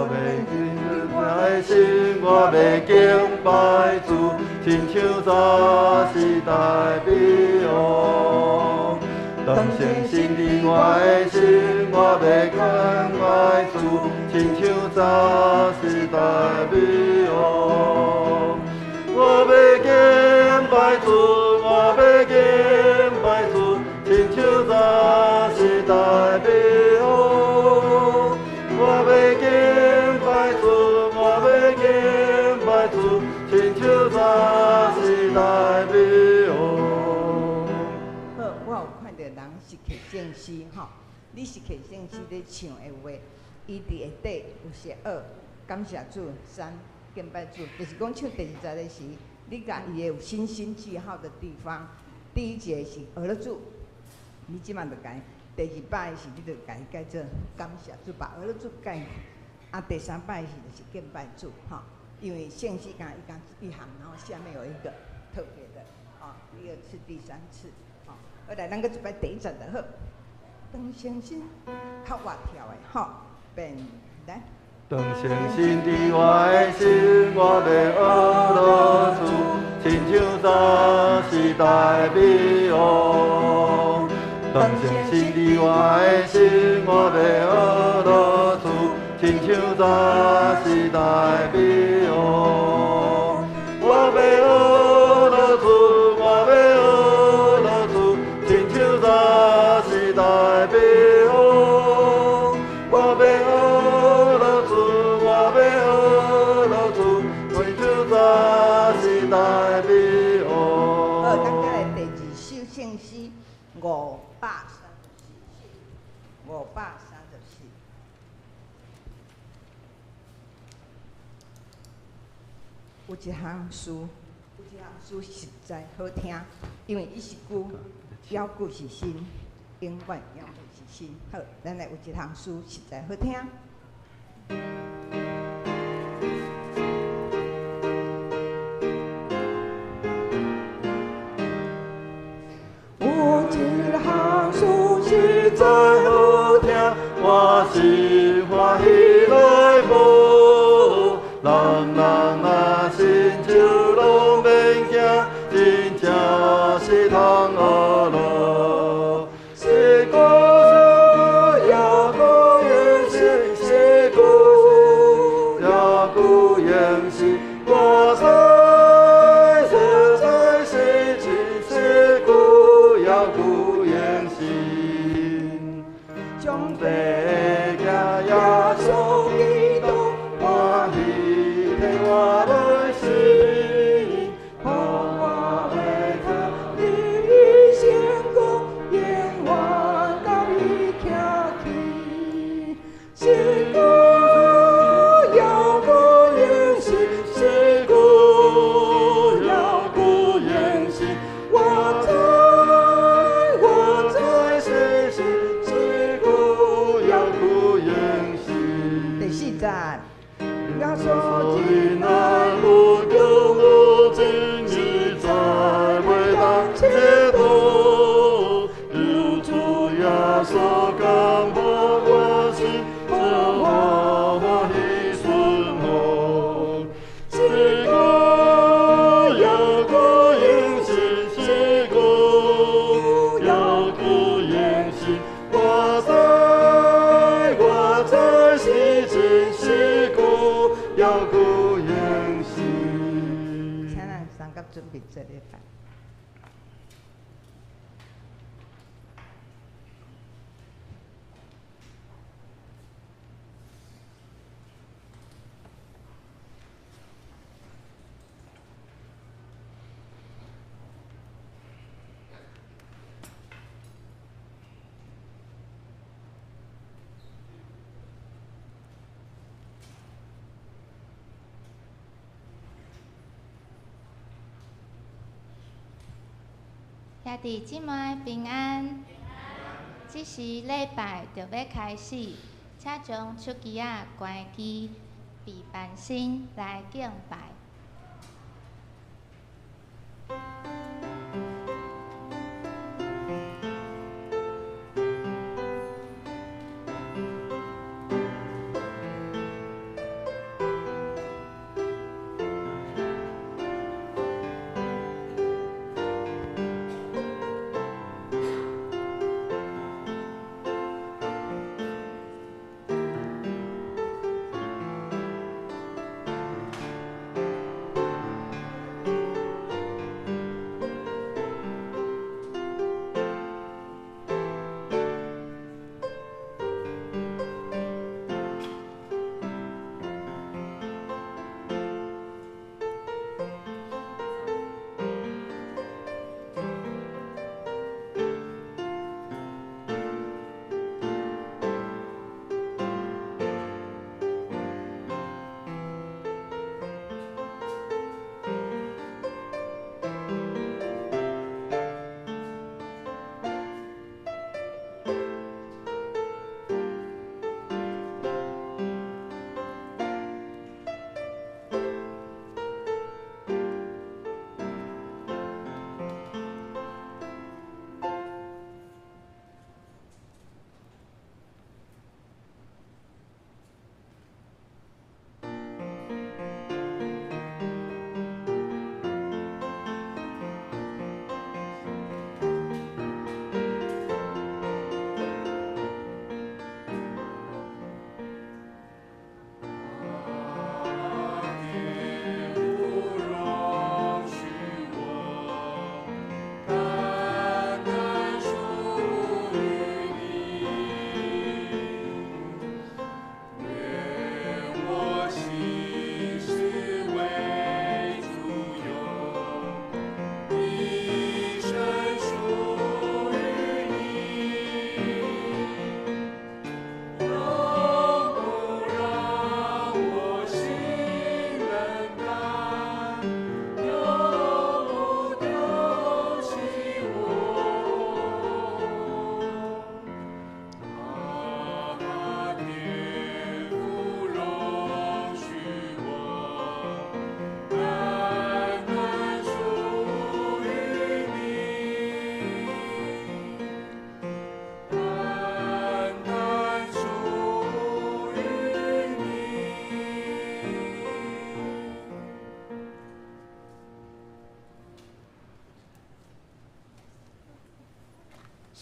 我欲敬我的心，我欲敬拜主，亲像早时代美王。当相信伫我的心，我欲敬拜主，亲像早时代美王。我欲敬拜主，我欲敬拜主，亲像早时代美王。我欲敬拜主，我欲敬拜主，亲像早时代美王。好，我有看著人是摕圣诗吼，你是摕圣诗咧唱的話，伊佇下底有寫二，感謝主，三敬拜主，就是講唱第二節的時，你共伊的有星星記號的地方，第一節是學了主，你這馬就共伊；第二擺是你就共伊改做感謝主，把學了主改。啊，第三擺是就是敬拜主，吼，因為聖詩共伊共一行，然後下面有一個特別的，啊，第二次、第三次，吼，好來，咱閣一擺第一節就好。當相信較活跳的，吼，變來。當相信佇我的心，我欲學落主，親像早時代美王。當相信佇我的心，我欲學落主，親像早時代美王。我欲學落主，我欲學落主，親像早時代美王。我欲學落主，我欲學落主，親像早時代美王。好，咱再來第二首聖詩534，534。有一項詩，有一項詩實在好聽，因為伊是舊，猶舊是新，永遠猶舊是新。好，咱來有一項詩實在好聽。有一項詩實在好聽，我心歡喜來無，人人若信就攏免驚，真正是通學樂。是故猶故永是，是故猶故永是，我知實在是真，是故猶故永是。將地行耶穌基督，歡喜替我來死，予我袂得你成功，永遠甲伊徛起。是故猶故永是，是故猶故永是，我知我知是是，是故猶故永是。第四節，耶穌所真以愛爱无穷无尽，实在袂当解脱。有主耶穌感予我心，使我歡喜順服。是故猶故永是，是故猶故永是，我知我知是真，是故猶故永是。請咱三甲準備做禮拜。兄弟姊妹平安。這時禮拜就欲開始，請將手機仔關機，備辦心來敬拜。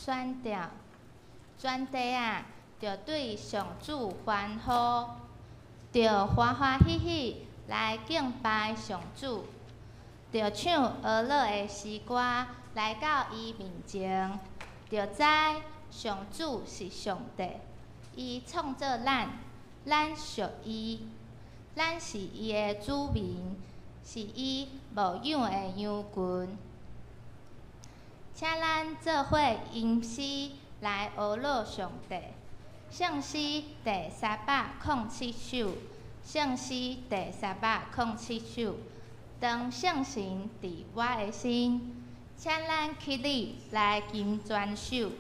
选调，全地啊，著对上主欢呼，著欢欢喜喜来敬拜上主，著唱呵乐的诗歌來到伊面前，著知上主是上帝，伊創造咱，咱屬伊，咱是伊的子民，是伊牧養的羊群。請咱做伙吟詩來呵樂上帝。聖詩第307首，聖詩第307首。當聖神佇我的心，請咱起立來金磚手。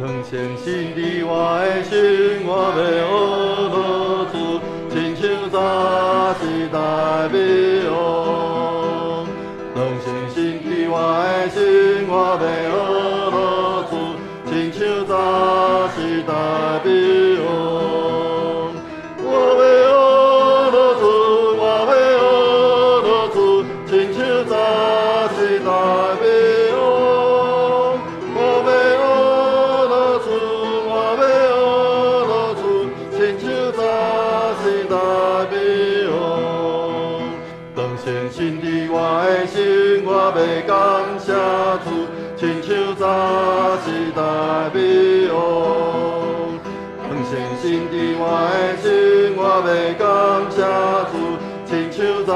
當聖神佇我的心，我欲呵樂主，親像早時大衛王。當聖神佇我的心，我欲呵樂主，親像早時大衛王。我欲呵樂主，我欲呵樂主，親像早時大衛王。我欲呵樂主，我欲呵樂主，親像早時大衛王。當聖神佇我的心，我欲感謝主，親像早時大衛王。當聖神佇我的心，我欲感謝主，親像早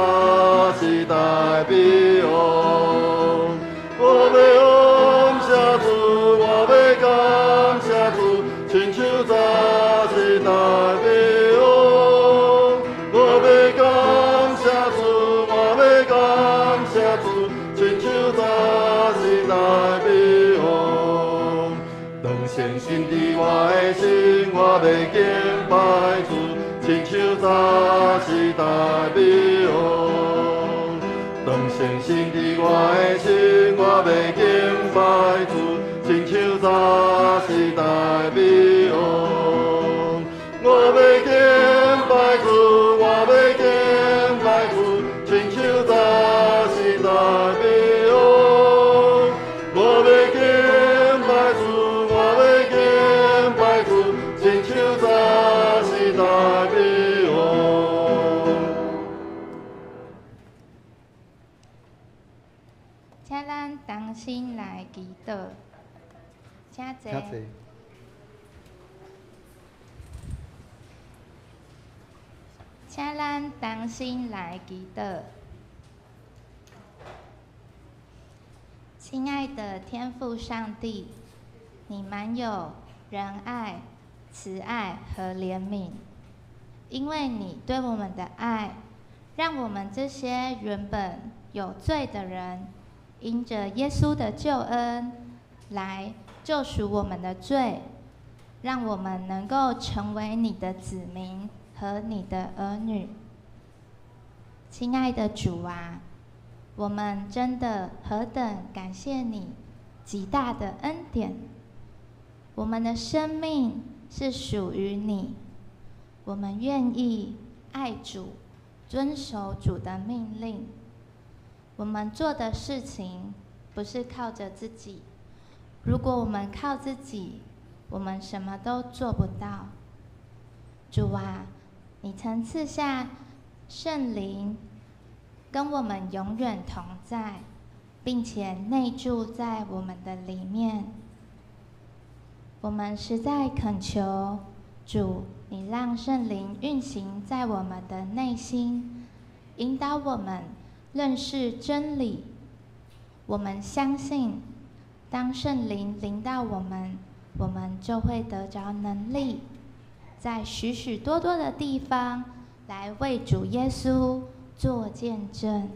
時大衛王。我欲感謝主，我欲感謝主，親像早時大衛王。我欲感謝主，我欲感謝主，親像早時大衛王。當聖神佇我的心，我欲敬拜主，親像早時大衛王。當聖神佇我的心，我欲敬拜主，親像早時大衛王。我欲敬拜主，我欲敬拜主，親像早時大衛王。我欲敬拜主，我欲敬拜主，親像早時大衛王。請咱同心來祈禱，請坐。請坐。請咱同心來祈禱。親愛的天父上帝，你滿有仁愛、慈愛和憐憫，因為你對我們的愛，讓我們這些原本有罪的人，因著耶穌的救恩來救贖我們的罪，讓我們能夠成為你的子民和你的兒女。親愛的主啊，我們真的何等感謝你極大的恩典。我們的生命是屬於你，我們願意愛主，遵守主的命令。我們做的事情不是靠著自己，如果我們靠自己，我們什麼都做不到。主啊，你曾賜下聖靈，跟我們永遠同在，並且內住在我們的裡面。我們實在懇求主，你讓聖靈運行在我們的內心，引導我們認識真理。我們相信，當聖靈臨到我們，我們就會得著能力，在許許多多的地方來為主耶穌做見證。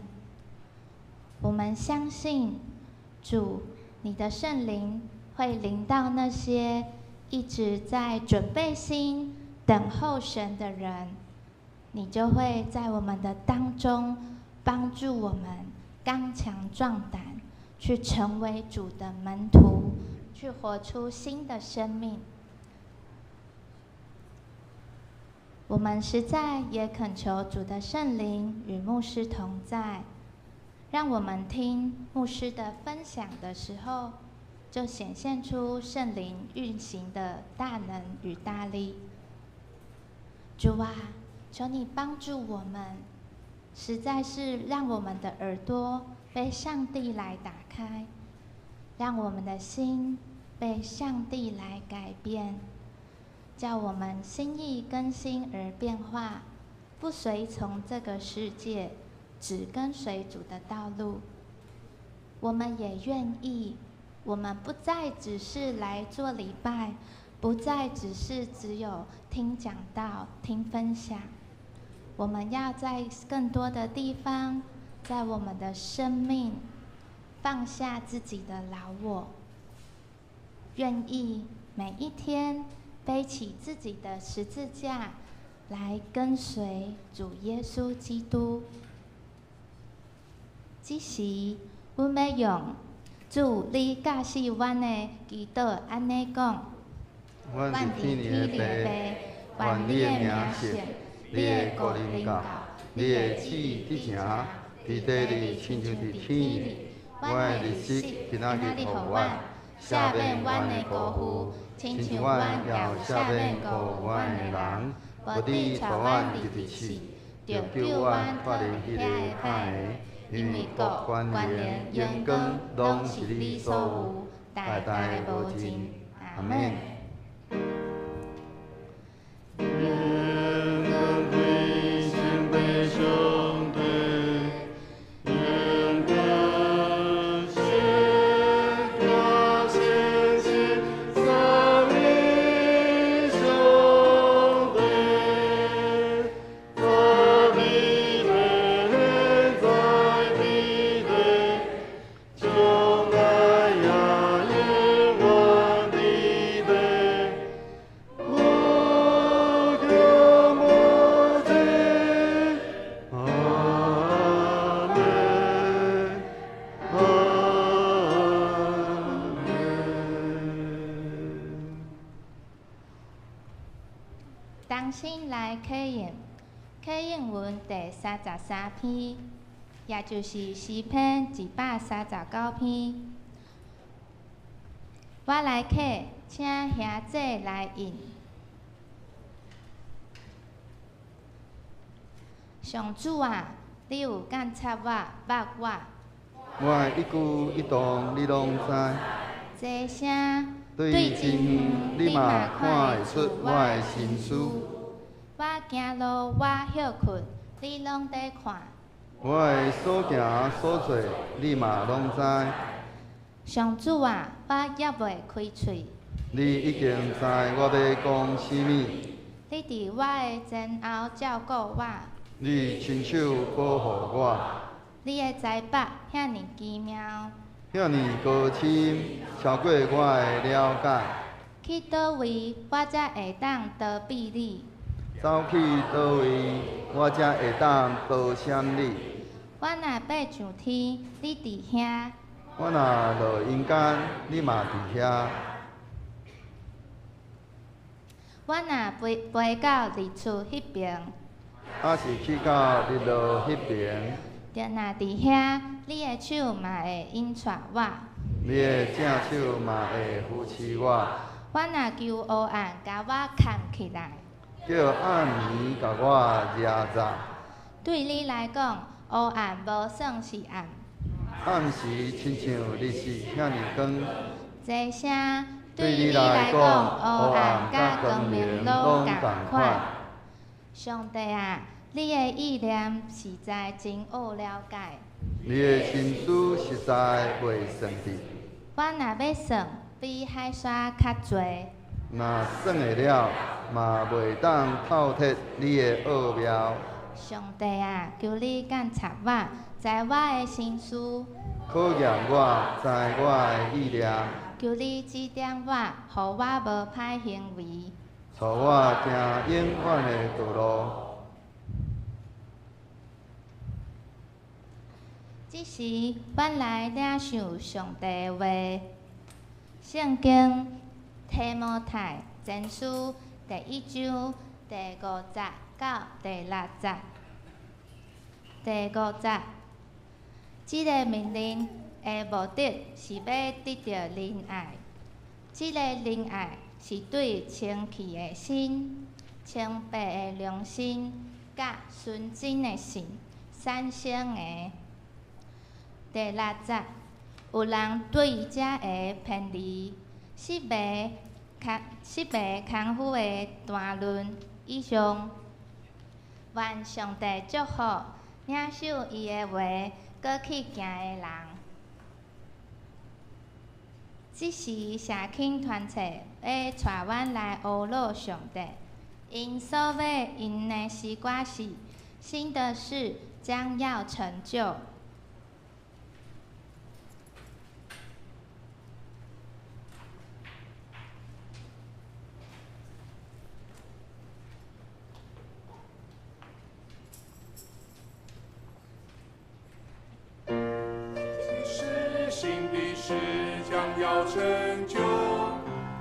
我們相信主，你的聖靈會臨到那些一直在準備心等候神的人，你就會在我們的當中幫助我們剛強壯膽，去成為主的門徒，去活出新的生命。我們實在也懇求主的聖靈與牧師同在，讓我們聽牧師的分享的時候，就顯現出聖靈運行的大能與大力。主啊，求你幫助我們，實在是讓我們的耳朵被上帝來打開，讓我們的心被上帝來改變，叫我們心意更新而變化，不隨從這個世界，只跟隨主的道路。我們也願意，我們不再只是來做禮拜，不再只是只有聽講道、聽分享。我們要在更多的地方，在我們的生命放下自己的老我，願意每一天背起自己的十字架，來跟隨主耶穌基督。這時，阮欲用主你教示阮的祈禱按呢講：阮佇天裡的父，願你的名聖，你的國臨到，你的旨意執行，佇地裡親像佇天裡。阮的日食今仔日予阮，赦免阮的辜負，親像阮也有赦免辜負阮的人。毋致帶阮入去試，著救阮脫離彼个歹的。因為國權能榮光，攏是你所有，代代無盡。阿們。榮光歸聖父上帝，榮光聖子聖神三一上帝，在彼地，在彼地，將來也永遠佇地。無窮無盡，阿們，阿們。同心來啟應，啟應文第33篇，也就是詩篇139篇。我來啟，請兄姐來應。上主啊，你有監察我，捌我。我的一舉一動，你攏知。這聲對真遠，你嘛看會出我的心思。我行路，我歇睏，你攏佇看。我的所行所坐，你嘛攏知。上主啊，我猶未開喙，你已經知我欲講啥物。你佇我的前後照顧我。你親手保護我。你的知捌遐爾奇妙，遐爾高深，超過我的了解。去佗位我才會當逃避你？走去佗位，我才會當逃閃你？我若爬上天，你佇遐；我若落陰間，你嘛佇遐。我若飛飛到日出彼爿，抑是去到日落彼爿，就若佇遐，你的手嘛會引帶我。你的正手嘛會扶持我。我若求黑暗共我崁起來，叫暗暝共我掠閘。對你來講，黑暗無算是暗。暗時親像日時遐爾光。這聲對對你你來來講，講，黑黑暗佮暗佮光光明明攏攏仝仝款。款。上帝啊，你的意念實在真奧了解。你的心思實在袂算得。我若欲算，比海沙較濟。若算會了，嘛袂當透徹你的奧妙。上帝啊，求你監察我，知我的心思。考驗我，知我的意念。求你指點我，予我無歹行為。帶我行永遠的道路。這時，阮來領受上帝的話。聖經提摩太前書第一章第五節到第六節。第五節，這个命令的目的是欲得著仁愛，這个仁愛是對清氣的心、清白的良心、佮純真的心產生的。第六節，有人對這个偏離失敗空虛的談論以上，願上帝祝福領受伊的話，閣去行的人。這時社青團契欲帶阮來呵咾上帝，𪜶所欲吟的詩歌是：新的事將要成就。新的事將要成就，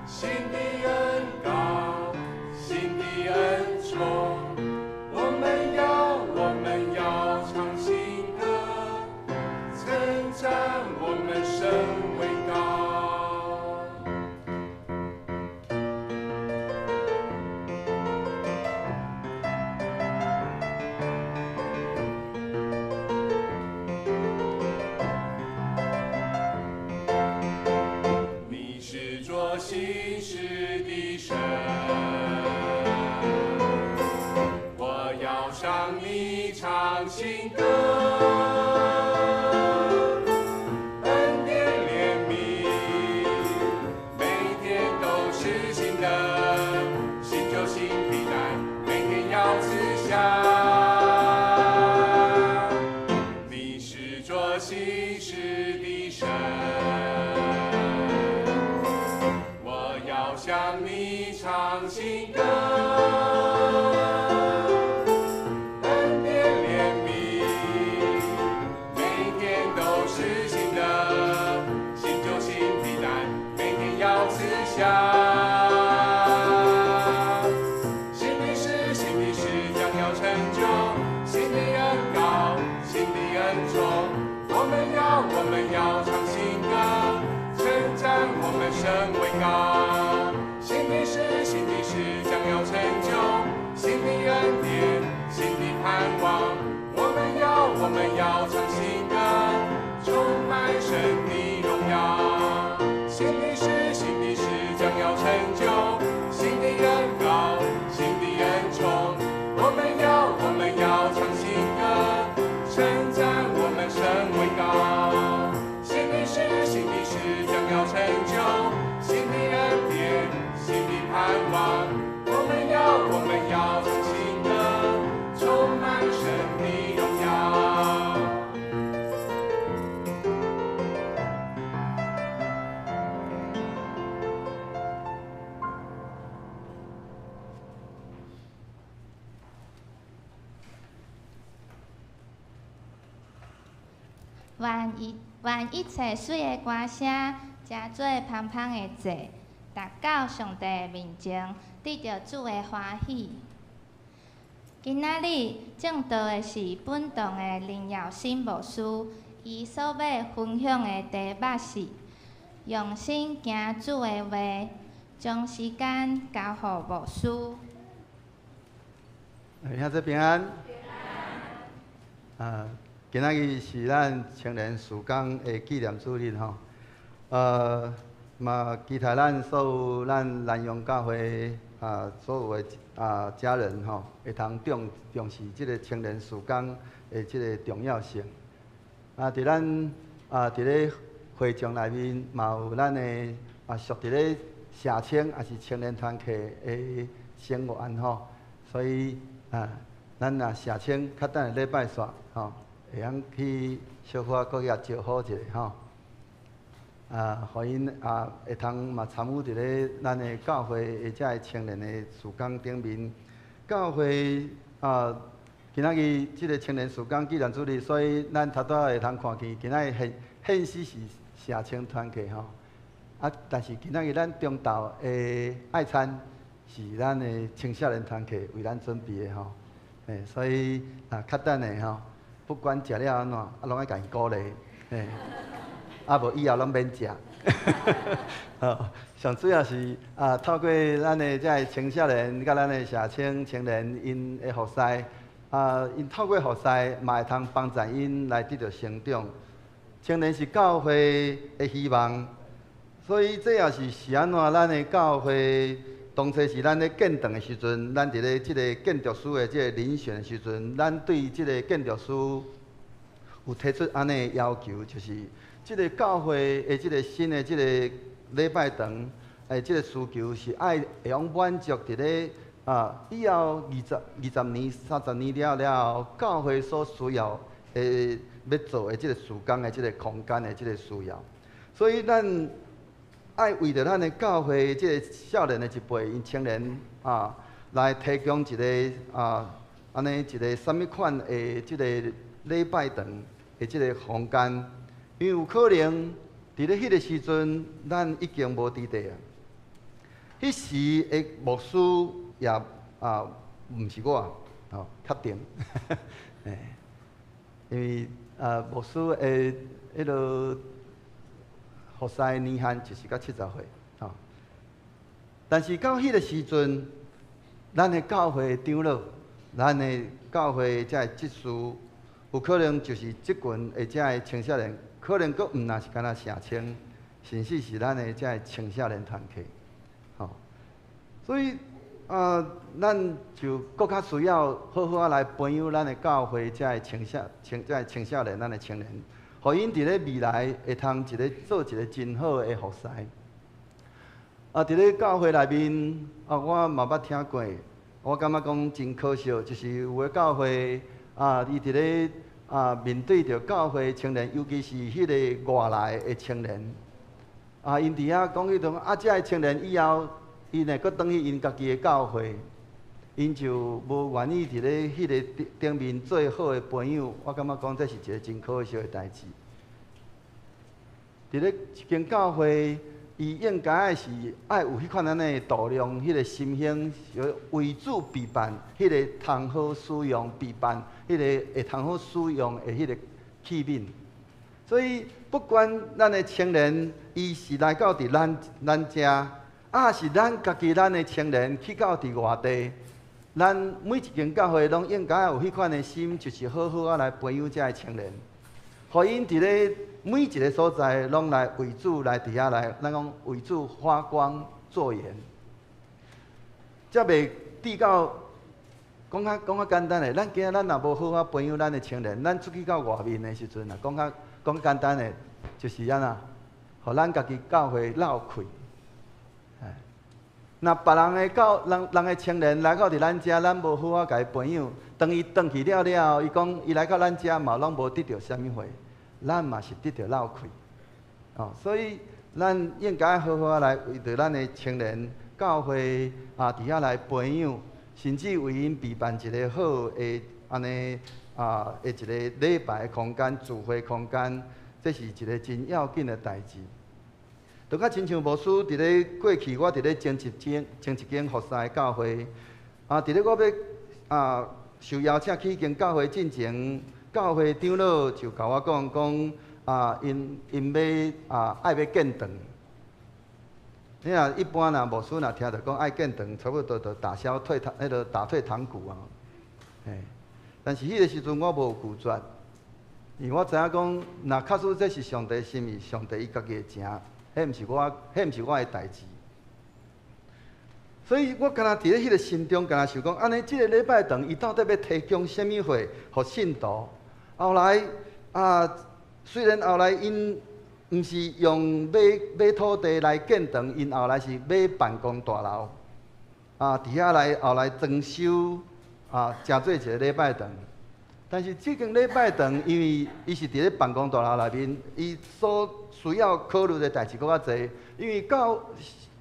新的恩膏，新的恩寵，我們要唱新歌，稱讚我們神為高。你是做新事的神，我要向你唱新歌，恩典憐憫，每天都是新的，新酒新皮帶，每天要賜下。你是做新事的神，我要向你唱新歌，恩典憐憫，每天都是新的，新酒新皮帶，每天要賜下。新的事，新的事將要成就，新的恩膏，新的恩寵，我們要唱新歌，稱讚我們神為高。新的事，新的事將要成就，新的恩典，新的盼望，我們要唱新歌，充滿神的榮耀。新的事，新的事將要成就，新的恩膏，新的恩寵，我們要唱新歌，稱讚我們神為高。新的事，新的事將要成就，新的恩典，新的盼望，我們要唱新歌，充滿神的榮耀。願一切媠的歌聲，成做芳芳的祭，達到上帝面前，得著主的歡喜。今仔日證道的是本堂的林耀新牧師，伊所欲分享的題目是：用心行主的話，將時間交予牧師。兄弟平安。今仔日是咱青年事工的紀念主日吼，嘛期待咱所有咱南陽教會啊，所有的啊家人吼，會通重視這个青年事工的這个重要性。啊，佇咱啊佇咧會場內面嘛有咱的啊屬佇咧社青也是青年團契的成員吼，所以啊，咱若社青較等下禮拜煞吼，會曉去小可閣去共招呼一下吼，啊，予𪜶啊會通嘛參與佇咧咱的教會的這个青年的事工頂面。教會啊，今仔日這个青年事工紀念主日，所以咱頭拄仔會通看見，今仔日現時是社青團契吼，啊，但是今仔日咱中晝的愛餐是咱的青少年團契為咱準備的吼，欸，所以啊，較等下吼，不管食了按怎，啊，攏愛共𪜶鼓勵，欸，啊無以後攏免食。吼，上主要是啊，透過咱的這个青少年佮咱的社青青年𪜶的服侍，啊，𪜶透過服侍嘛會通幫助𪜶來得著成長。青年是教會的希望，所以這也是是按怎咱的教會當初是咱咧建堂的時陣，咱佇咧這个建築師的這个遴選的時陣，咱對這个建築師有提出按呢的要求，就是這个教會的這个新的這个禮拜堂的這个需求是愛會用滿足佇咧啊以後二十年、30年了了後，教會所需要的欲做的這个事工的這个空間的這个需要，所以咱愛為著咱的教會這个少年的一輩，𪜶青年啊，來提供一个啊，按呢一个啥物款的這个禮拜堂的這个空間，因為有可能佇咧彼个時陣，咱已經無佇地啊。彼時的牧師也啊，毋是我，吼，確定，因為啊，牧師的彼个服侍年限就是到70歲，吼。但是到彼个時陣，咱的教會長老，咱的教會這个執事，有可能就是這群的這个青少年，可能閣毋若是干焦社青，甚至是咱的這个青少年團契，吼。所以啊，咱就閣較需要好好仔來培養咱的教會這个青少年，咱的青年，予𪜶佇咧未來會通一个做一个真好的服侍。啊，佇咧教會內面，啊，我嘛捌聽過，我感覺講真可惜，就是有的教會啊，伊佇咧啊面對著教會青年，尤其是彼个外來的青年，啊，𪜶佇遐講彼種啊，這个青年以後，𪜶會閣轉去𪜶家己的教會，𪜶就無願意佇咧彼个頂面做好的培養，我感覺講這是一个真可惜的代誌。佇咧一間教會，伊應該是愛有彼款按呢度量，彼个心胸，為主備辦彼个通好使用，備辦彼個會通好使用的彼个器皿。所以，不管咱的青年，伊是來到佇咱遮，抑是咱家己咱的青年去到佇外地，咱每一間教會攏應該有彼款的心，就是好好仔來培養這个青年，予𪜶佇咧每一个所在攏來為主來佇遐來，咱講為主發光做鹽，才袂至到講較簡單的，咱今仔咱若無好好培養咱的青年，咱出去到外面的時陣啊，講較簡單的，就是按怎，予咱家己教會落氣。若別人的教人人的青年來到佇咱遮，咱無好好共伊培養，當伊轉去了了後，伊講伊來到咱遮嘛，攏無得著啥物貨，咱嘛是得著落氣。哦，所以咱應該好好來為著咱的青年教會啊，佇遐來培養，甚至為𪜶備辦一个好的按呢啊，的一个禮拜空間、聚會空間，這是一个真要緊的代誌。就較親像牧師佇咧過去，我佇咧前一間服侍的教會，啊，佇咧我欲啊受邀請去彼間教會進前，教會長老就共我講講啊，𪜶欲啊愛欲建堂。你若一般若牧師若聽著講愛建堂，差不多就打消退堂，彼个打退堂鼓啊。嘿，但是彼个時陣我無拒絕，因為我知影講，若確實這是上帝心意，上帝伊家己會成。彼毋是我的代誌，所以我敢若佇咧彼个心中，敢若想講，按呢，這个禮拜堂，伊到底欲提供啥物貨予信徒？後來啊，雖然後來𪜶毋是用買土地來建堂，𪜶後來是買辦公大樓，啊，佇遐來後來裝修，啊，成做一个禮拜堂。但是這間禮拜堂，因為伊是佇咧辦公大樓內面，伊所需要考慮的代誌閣較濟。因為教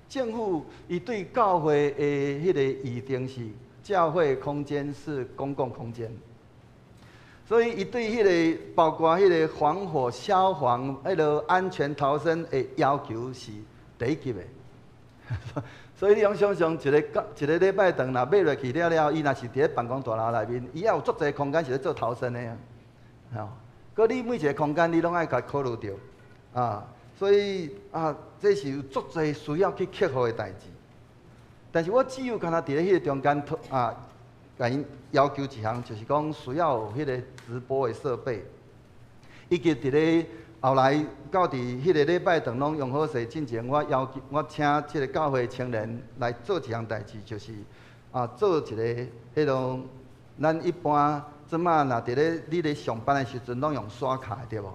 政府伊對教會的彼个規定是，教會空間是公共空間，所以伊對彼个包括彼个防火、消防、彼个安全逃生的要求是第一級的。所以你用想象一个一个禮拜堂若買落去了了，伊若是佇咧辦公大樓內面，伊也有足濟空間是咧做逃生的啊。吼，閣你每一個空間你攏愛共考慮著啊。所以啊，這是有足濟需要去克服的代誌。但是我只有干焦佇咧彼個中間啊，共𪜶要求一項，就是講需要有彼個直播的設備，以及佇咧後來到佇彼個禮拜堂攏用好勢進前，我要求我請這個教會青年來做一項代誌，就是啊做一個彼種咱一般這馬若佇咧你咧上班的時陣，攏用刷卡的對無？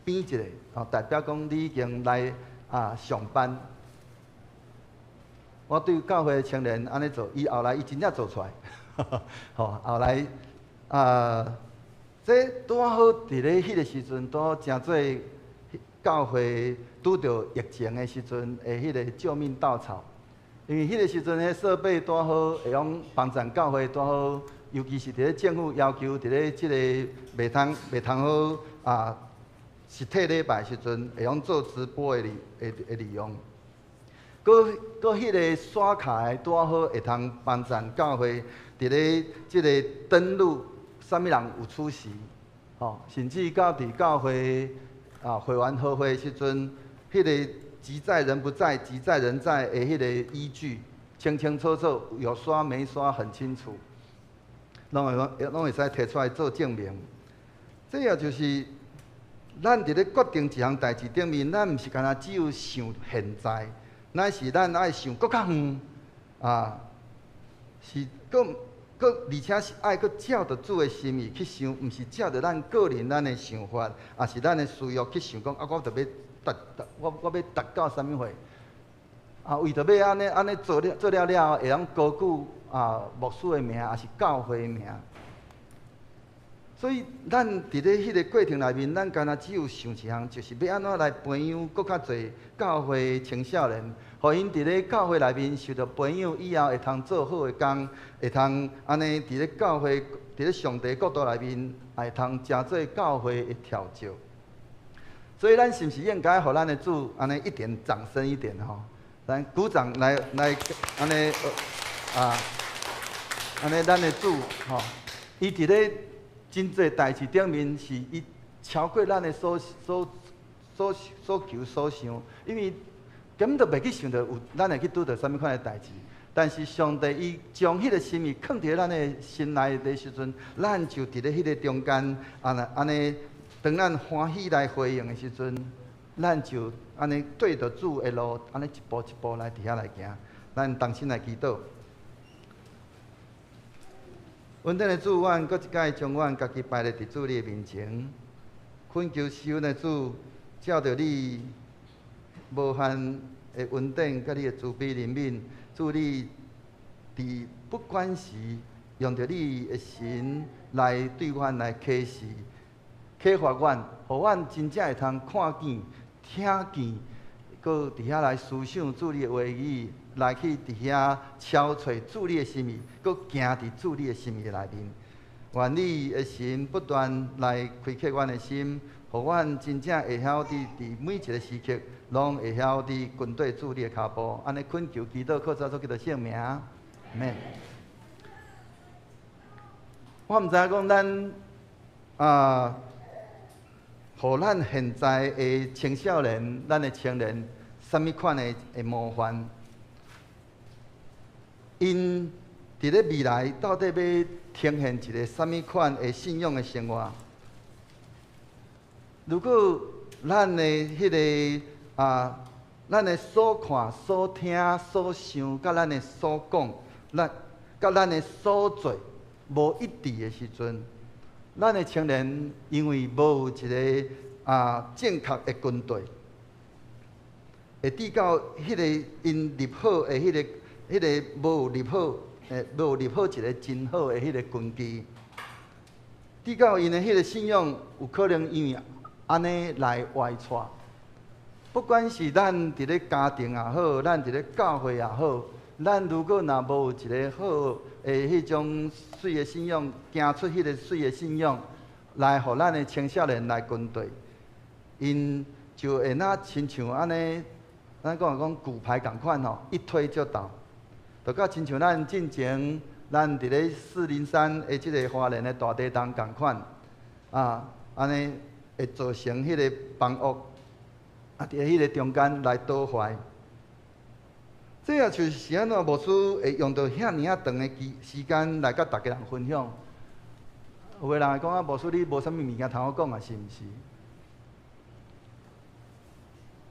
變一個哦，代表講你已經來啊上班。我對教會的青年按呢做，伊後來伊真正做出來，吼後來啊，這拄仔好佇咧彼個時陣，拄好成做教會拄著疫情的時陣的彼個救命稻草。因為彼個時陣，彼設備拄好會用幫助教會拄好，尤其是佇咧政府要求佇咧這個袂通好啊實體禮拜時陣，會用做直播的利用。閣閣彼個刷卡的拄仔好會通幫助教會佇咧這個登錄，啥物人有出席，吼，甚至到佇教會啊會員合會的時陣，彼個己在人不在，己在人在的彼個依據，清清楚楚，有刷沒刷很清楚，攏會使提出來做證明。這也就是咱佇咧決定一項代誌頂面，咱毋是干焦只有想現在，乃是咱愛想閣較遠啊，是閣閣而且是愛閣照著主的心意去想，毋是照著咱個人咱的想法，抑是咱的私欲去想講啊，我著欲達達，我欲達到啥物貨？啊，為著欲按呢按呢做了做了了後，會當高舉啊牧師的名，抑是教會的名。所以，咱佇咧彼個過程內面，咱干焦只有想一項，就是欲按怎來培養閣較濟教會青少年，予𪜶佇咧教會內面受著培養以後，會通做好的工，會通按呢佇咧教會，佇咧上帝國度內面，會通成做教會的柱石。所以，咱是毋是應該予咱的主按呢一點掌聲一點吼？咱鼓掌來來按呢啊，按呢咱的主吼，伊佇咧真濟代誌頂面是伊超過咱的所求所想，因為根本就袂去想著有咱會去拄著啥物款的代誌。但是上帝伊將彼個心意囥佇咱的心內的時陣，咱就佇咧彼個中間，按呢按呢，當咱歡喜來回應的時陣，咱就按呢對著主的路，按呢一步一步來佇遐來行。咱同心來祈禱。恩典的主，阮閣一擺將阮家己擺咧佇主你的面前，懇求賜阮的主，照著你無限的恩典，佮你的慈悲憐憫，主你佇不管時用著你的神來對阮來啟示、啟發阮，予阮真正會通看見、聽見，閣佇遐來思想主你的話語。來去佇遐敲揣主你的心意，閣行佇主你的心意內面。願你的神不斷來開啟阮的心，予阮真正會曉佇佇每一個時刻，攏會曉佇跟綴主你的跤步。按呢懇求祈禱，靠主耶穌基督聖名，阿們。我毋知影講咱啊，予咱現在的青少年、咱的青年，啥物款的模範？𪜶佇咧未來到底欲呈現一個啥物款的信仰的生活？如果咱的彼個啊，咱的所看、所聽、所想，佮咱的所講，咱佮咱的所做無一致的時陣，咱的青年因為無有一個啊正確的根底，會致到彼個𪜶立好的彼個。彼個無有立好，無有立好一個真好的彼個根基，致到𪜶的彼個信仰有可能因為按呢來歪躍。不管是咱佇咧家庭也好，咱佇咧教會也好，咱如果若無有一個好的彼種媠的信仰，行出彼個媠的信仰，來予咱的青少年來跟綴，𪜶就會若親像按呢，咱講講骨牌仝款吼，一推就倒。就佮親像咱進前，咱佇咧403的這个花蓮的大地動仝款，啊，按呢會造成彼个房屋啊，佇彼个中間來倒壞。這也就是按怎牧師會用著遐爾仔長的時時間來佮逐家人分享。有的人會講啊，牧師你無啥物物件通好講啊，是毋是？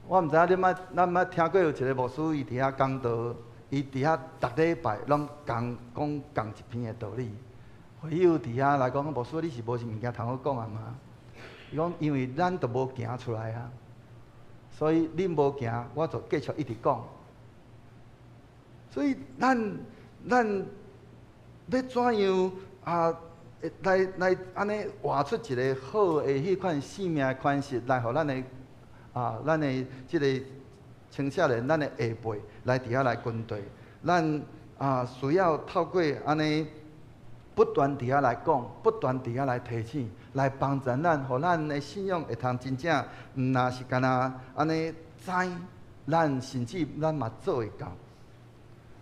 我毋知影你捌，咱捌聽過有一个牧師，伊佇遐講道，伊佇遐逐禮拜攏共講仝一篇的道理。會友佇遐來講，牧師你是無啥物件通好講啊嗎？伊講因為咱都無行出來啊，所以恁無行，我就繼續一直講。所以咱咱欲怎樣啊？來來按呢活出一个好的彼款生命的款式，來予咱的啊，咱的這个青少年，咱的下輩來佇遐來跟隨。咱啊需要透過按呢不斷佇遐來講，不斷佇遐來提醒，來幫助咱，予咱的信仰會通真正毋若是干焦按呢知，咱甚至咱嘛做會到。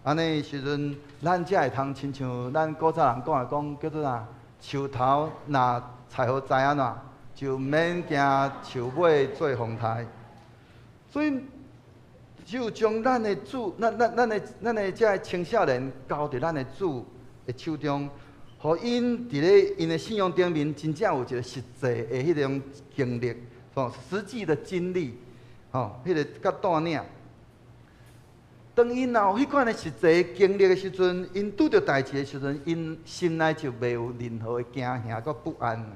按呢時陣，咱才會通親像咱古早人講的講叫做啥？樹頭若採予知按怎，就免驚樹尾做風颱。所以，只有將咱的主、咱咱咱的咱的這个青少年交佇咱的主的手中，予𪜶佇咧𪜶的信仰頂面，真正有一个實際的彼種經歷，吼，實際的經歷，吼，彼个佮帶領。當𪜶若有彼款的實際經歷的時陣，𪜶拄著代誌的時陣，𪜶心內就袂有任何的驚嚇佮不安。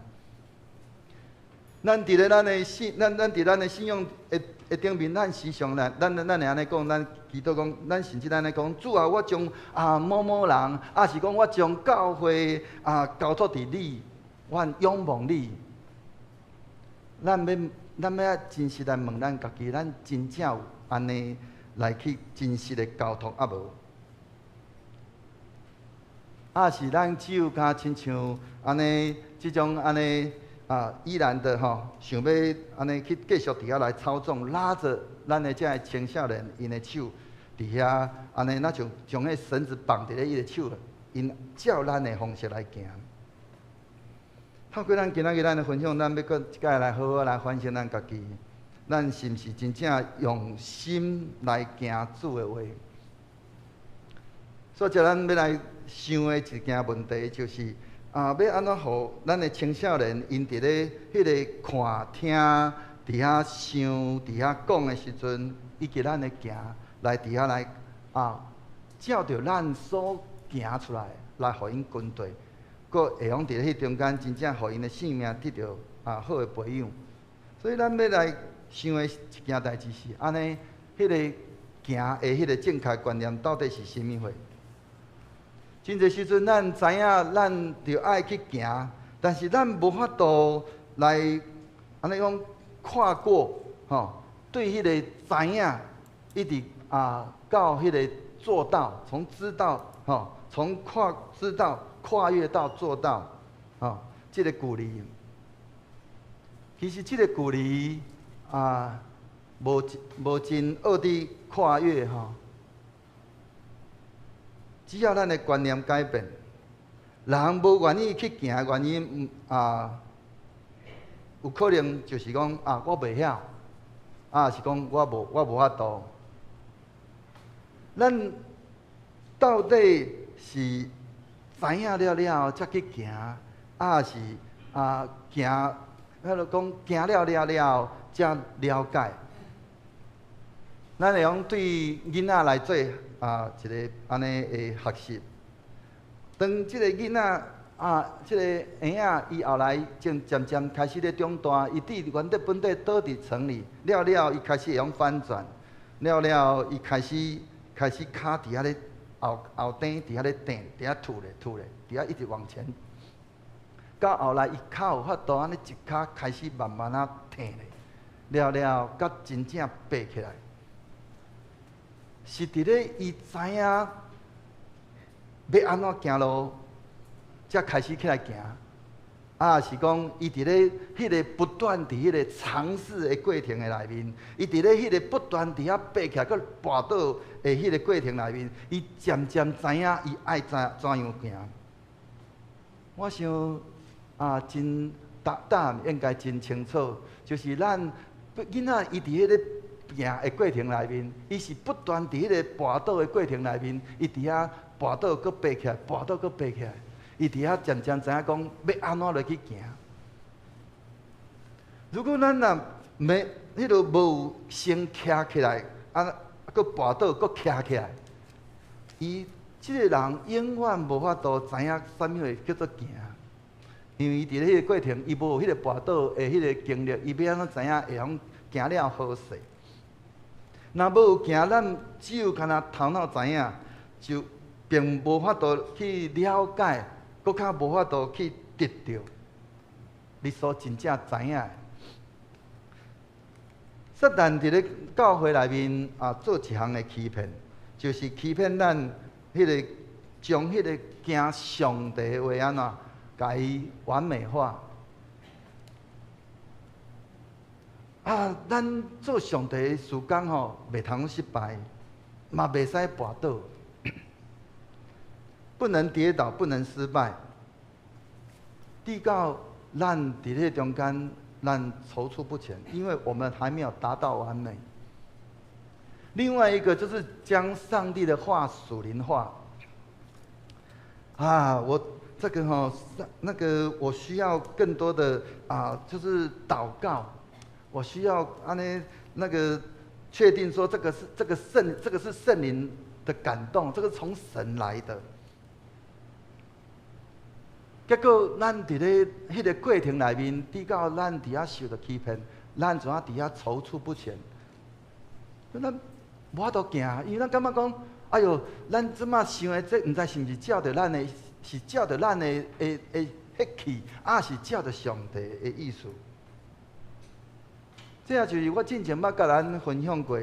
咱佇咧咱的信，咱咱佇咱的信仰的的頂面，咱時常咱咱咱會按呢講，咱祈禱講，咱甚至按呢講，主啊，我將啊某某人，抑是講我將教會啊交託佇你，我仰望你。咱欲咱欲真實來問咱家己，咱真正有按呢來去真實的交託抑無？抑是咱只有敢親像按呢這種按呢啊，依然的吼，想欲按呢去繼續佇遐來操縱，拉著咱的這个青少年𪜶的手佇遐按呢，若像將彼繩子綁佇咧伊的手，𪜶照咱的方式來行。透過咱今仔日咱的分享，咱欲閣一擺來好好來反省咱家己，咱是毋是真正用心來行主的話？所以，咱欲來想的一件問題就是，啊，欲按怎予咱的青少年，𪜶佇咧彼个看、聽、佇遐想、佇遐講的時陣，以及咱的行來佇遐來啊，照著咱所行出來，來予𪜶跟隨，閣會用佇彼中間真正予𪜶的生命得著啊好的培養。所以，咱欲來想的一件代誌是，按呢，彼个行的彼个正確觀念到底是啥物貨？真濟時陣，咱知影咱著愛去行，但是咱無法度來按呢講跨過吼，對彼个知影一直啊到彼个做到，從知道吼，從跨知道跨越到做到，吼，這个距離，其實這个距離啊，無無真惡佇跨越吼。只要咱的觀念改變，人無願意去行的原因，啊，有可能就是講啊，我袂曉，啊是講我無我無法度。咱到底是知影了了後才去行，抑是啊行，彼落講行了了了後才了解？咱會用對囡仔來做啊一个按呢的學習。當這个囡仔啊，這个嬰仔，伊後來漸漸漸開始咧長大，伊佇原底本底倒佇床裡，了了伊開始會曉翻轉，了了伊開始開始跤佇遐咧後後踭佇遐咧踮，佇遐吐咧吐咧，佇遐一直往前。到後來，伊較有法度按呢一跤開始慢慢仔退咧，了了佮真正爬起來。是佇咧伊知影欲按怎行路，才開始起來行，啊，是講伊佇咧彼个不斷佇彼个嘗試的過程的內面，伊佇咧彼个不斷佇遐爬起來閣跋倒的彼个過程內面，伊漸漸知影伊愛怎樣行。我想啊，真答案應該真清楚，就是咱囡仔伊佇彼个行的過程內面，伊是不斷佇彼个跋倒的過程內面，伊佇遐跋倒閣爬起來，跋倒閣爬起來。伊佇遐漸漸知影講欲按怎落去行。如果咱若沒彼个無先徛起來，啊，閣跋倒，閣徛起來，伊這个人永遠無法度知影啥物貨叫做行。因為伊佇彼个過程，伊無彼个跋倒的彼個經歷，伊欲按怎知影會曉行了好勢？若無行，咱只有干焦頭腦知影，就並無法度去了解。閣較無法度去得著你所真正知影的。撒旦佇咧教會內面啊，做一項的欺騙，就是欺騙咱彼个將彼个驚上帝的話按怎，共伊完美化。啊，咱做上帝的事工吼，袂通失敗，嘛袂使跋倒。不能跌倒，不能失敗。直到咱佇咧中間，咱踌躇不前，因為我們還沒有達到完美。另外一個就是將上帝的話屬靈化。啊，我這個吼，那個我需要更多的啊，就是禱告。我需要按呢那個確定說，這個是這個聖，這個是聖靈的感動，這個從神來的。結果，咱佇咧彼个過程內面，直到咱佇遐受著欺騙，咱怎啊佇遐踌躇不前？咱無法度行，因為咱感覺講，哎喲，咱這馬想的這，毋知是毋是照著咱的，是照著咱的血氣，抑是照著上帝的意思？這也就是我進前捌共咱分享過，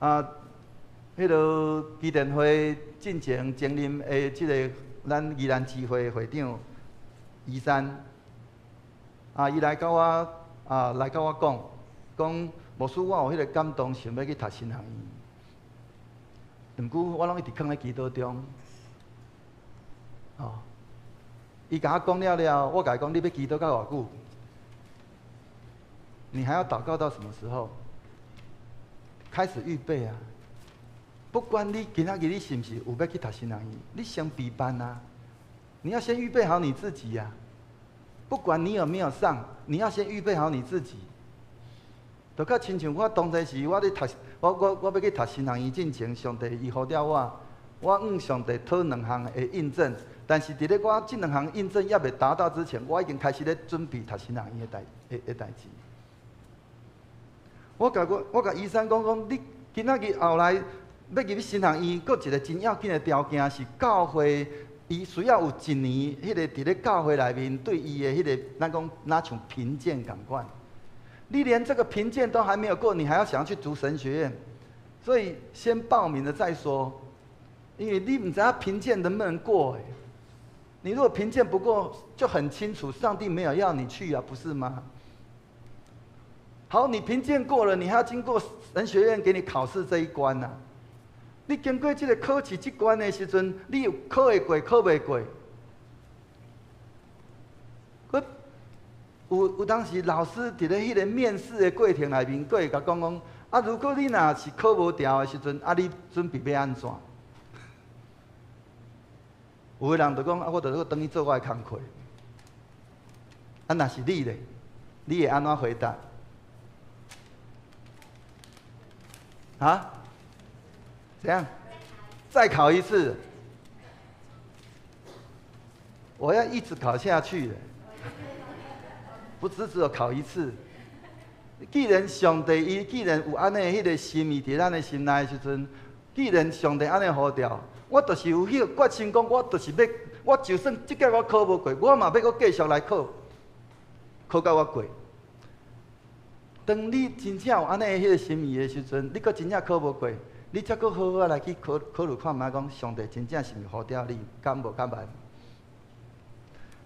啊，彼个基甸會進前前任的這个。咱宜蘭支會會長醫生，啊，伊來共我啊，來共我講，講牧師，我有彼個感動，想欲去讀神學院。毋過我攏一直囥咧祈禱中。哦，伊共我講了了，我共伊講，你欲祈禱到偌久？你還要禱告到什麼時候？開始預備啊！不管你今仔日你是毋是有欲去讀神學院，你先備辦啊！你要先預備好你自己呀。不管你有沒有上，你要先預備好你自己。就較親像我當初時，我咧讀，我欲去讀神學院進前，上帝伊呼召我，我向上帝討兩項的印證。但是佇咧我這兩項印證猶未達到之前，我已經開始咧準備讀神學院的代誌。我共醫生講講，你今仔日後來欲入去神學院，閣一個真要緊的條件是教會，伊需要有一年，彼个佇咧教會內面對伊的彼个，咱講若像評鑑仝款。你連這個評鑑都還沒有過，你還要想要去讀神學院？所以先報名了再說，因為你毋知影評鑑能不能過欸。你如果評鑑不過，就很清楚，上帝沒有要你去啊，不是嗎？好，你評鑑過了，你還要經過神學院給你考試這一關啊。你經過這個考試這關的時陣，你有考會過，考袂過？閣有當時老師佇咧彼个面試的過程內面，閣會共講講，啊，如果你若是考無牢的時陣，啊，你準備欲按怎？有的人就講，啊，我就閣轉去做我的工課。啊，若是你咧，你會按怎回答？啊？怎樣？再考一次？我要一直考下去，不只只有考一次。既然上帝伊既然有按呢彼个心意佇咱的心內的時陣，既然上帝按呢呼召，我就是有彼个決心講，我就是欲，我就算這屆我考無過，我嘛欲閣繼續來考，考到我過。當你真正有按呢彼个心意的時陣，你閣真正考無過，你才閣好好來去考考慮看覓，講上帝真正是毋是呼召你，敢無敢萬？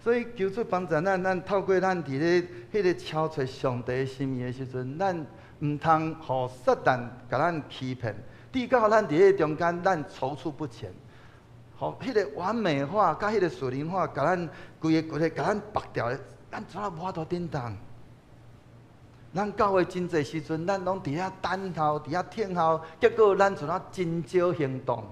所以求主幫助咱，咱透過咱佇咧彼个敲揣上帝心意的時陣，咱毋通予撒旦共咱欺騙，直到咱佇彼个中間，咱躊躇不前。予彼个完美化佮彼个屬靈化，共咱規个規个共咱縛掉的，咱怎啊無法度振動？咱教會真濟時陣，咱攏佇遐等候，佇遐等候，結果咱怎啊真少行動？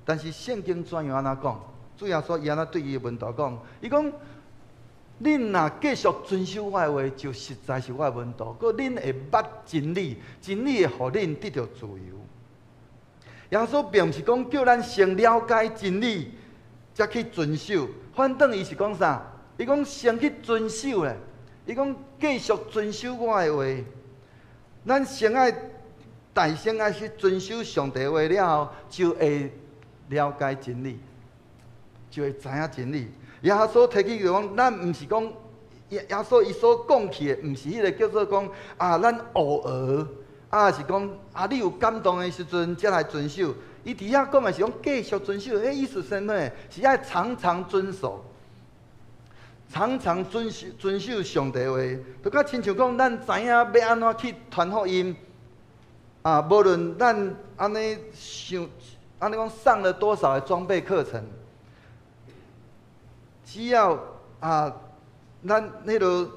但是聖經怎樣按怎講？主耶穌伊按怎對伊的門徒講？伊講：恁若繼續遵守我的話，就實在是我的門徒。閣恁會捌真理，真理會予恁得著自由。耶穌並毋是講叫咱先了解真理，才去遵守。反轉伊是講啥？伊講先去遵守咧。伊講繼續遵守我的話。咱先愛大先愛去遵守上帝話了後，就會了解真理，就會知影真理。耶穌提起就講，咱毋是講耶穌伊所講起的，毋是彼个叫做講啊，咱偶爾啊，是講啊，你有感動的時陣才來遵守。伊佇遐講的是講繼續遵守，彼意思啥物？是愛常常遵守，常常遵守遵守上帝話。就較親像講，咱知影欲按怎去傳福音啊，無論咱按呢想，按呢講上了多少的裝備課程，只要啊，咱彼落，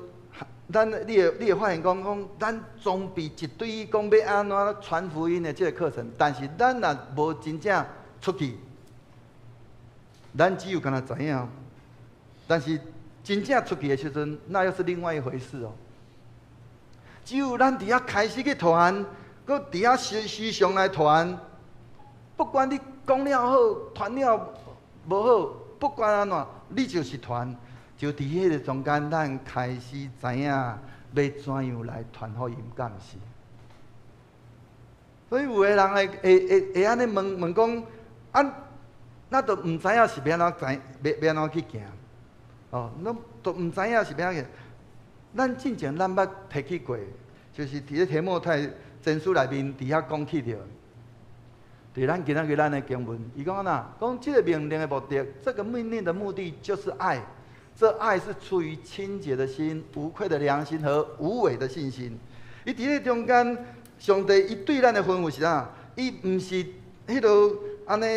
咱你會發現講講，咱裝備一堆講欲按怎傳福音的這个課程，但是咱若無真正出去，咱只有干焦知影，但是真正出去的時陣，那又是另外一回事哦。只有咱佇遐開始去傳，閣佇遐時時常來傳，不管你講了好，傳了無好，不管按怎，你就是傳。就佇彼个中間，咱開始知影欲怎樣來傳福音，敢毋是？所以有的人會會會會按呢問問講，啊，咱都毋知影是欲按怎知，欲按怎去行，哦，攏都毋知影是欲按怎去。咱進前咱捌提起過，就是佇咧提摩太前書內面佇遐講起著。佇咱今仔日咱的經文，伊講按怎？講這個命令的目的，這個命令的目的就是愛。這愛是出於清潔的心、無愧的良心和無偽的信心。伊佇咧中間，上帝伊對咱的吩咐是啥？伊毋是彼落按呢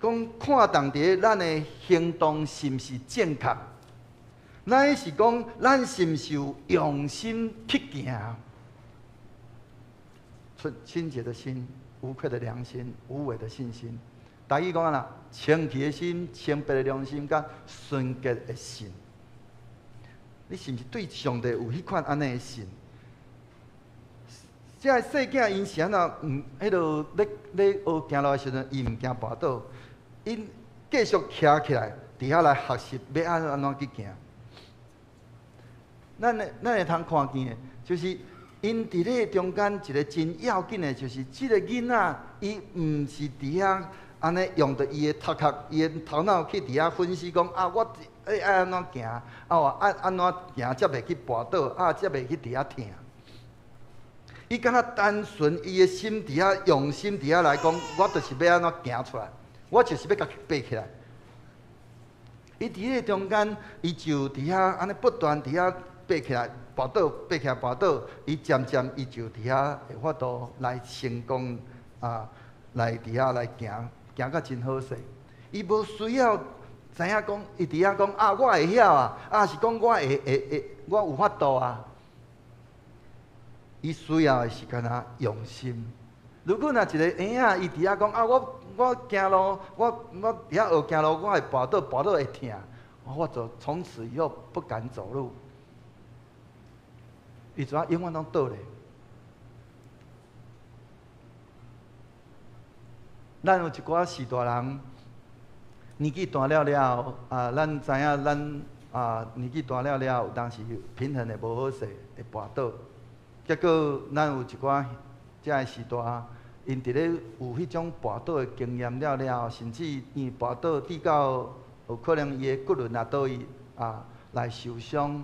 講看重佇咧咱的行動是毋是正確？乃是講咱是毋是有用心去行？出清潔的心、無愧的良心、無偽的信心。台語講按怎？清氣的心、清白的良心，佮純潔的信。你是毋是對上帝有彼款按呢的信？這个細囝𪜶是按怎？毋，彼落咧咧學行路的時陣，伊毋驚跋倒，𪜶繼續徛起來，佇遐來學習欲按怎按怎去行。咱會通看見的，就是𪜶佇咧中間一个真要緊的，就是這个囡仔，伊毋是佇遐按呢用著伊的頭殼、伊的頭腦去佇遐分析講啊，我愛按怎行，啊，我按按怎行才袂去跋倒，啊，才袂去佇遐疼。伊敢若單純伊的心佇遐用心佇遐來講，我就是欲按怎行出來，我就是欲共伊爬起來。伊佇彼个中間，伊就佇遐按呢不斷佇遐爬起來、跋倒、爬起來、跋倒，伊漸漸伊就佇遐會法度來成功啊，來佇遐來行，行甲真好勢。伊無需要知影講，伊佇遐講啊，我會曉啊，啊是講我會會會，我有法度啊。伊需要的是干焦用心。如果若一个嬰仔，伊佇遐講啊，我行路，我我佇遐學行路，我會跋倒，跋倒會疼，我就從此以後不敢走路。伊怎永遠攏倒咧？咱有一寡序大人年紀大了了後，啊，咱知影咱啊年紀大了了後，有當時平衡會無好勢，會跋倒。結果咱有一寡遮个序大，𪜶佇咧有彼種跋倒的經驗了了後，甚至伊跋倒跌到有可能伊的骨輪啊佗位啊來受傷，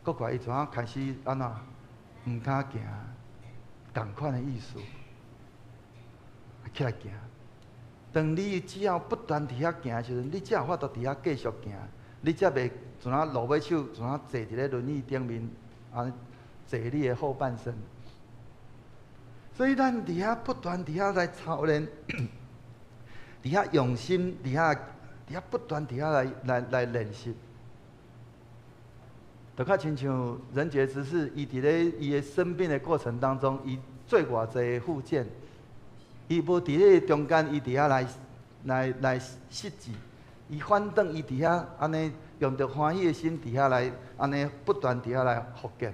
閣過來伊怎開始按怎毋敢行，仝款的意思，起來行。當你只要不斷佇遐行的時陣，你才有法度佇遐繼續行，你才袂像若落尾手，像若坐佇咧輪椅頂面，按呢坐你的後半生。所以咱佇遐不斷佇遐來操練，佇遐用心，佇遐不斷佇遐來練習。就較親像人傑執事，伊佇咧伊的生病的過程當中，伊做偌濟復健，伊無佇彼個中間，伊佇遐來失志，伊反轉伊佇遐按呢用著歡喜的心佇遐來按呢不斷佇遐來復健，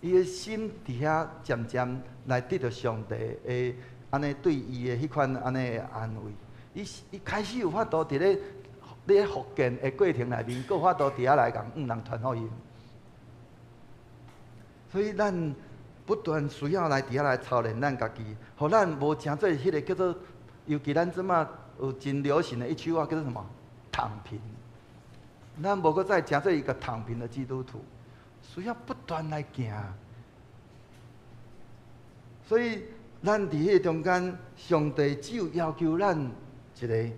伊的心佇遐漸漸來得著上帝的按呢對伊的彼款按呢的安慰，伊開始有法度佇咧復健的過程內面，閣有法度佇遐來共人傳福音。所以咱不斷需要來佇遐來操練咱家己，予咱無成做彼个叫做，尤其咱這馬有真流行的一句話叫做什麼？躺平。咱無閣再成做一個躺平的基督徒，需要不斷來行。所以咱佇彼個中間，上帝只有要求咱一个，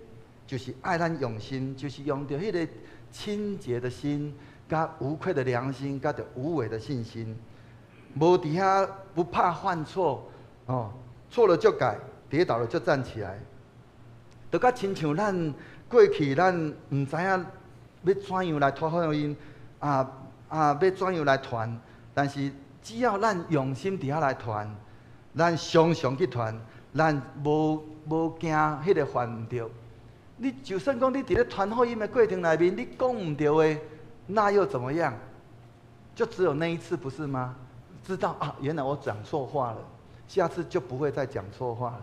就是愛咱用心，就是用著彼个清潔的心、佮無愧的良心、佮著無偽的信心。無佇遐不怕犯錯，哦，錯了就改，跌倒了就站起來。就較親像咱過去，咱毋知影欲怎樣來傳福音，欲怎樣來傳。但是只要咱用心佇遐來傳，咱常常去傳，咱無驚彼个犯毋著。你就算講你佇咧傳福音的過程內面，你講毋著的，那又怎麼樣？就只有那一次，不是嗎？知道啊，原來我講錯話了，下次就不會再講錯話了。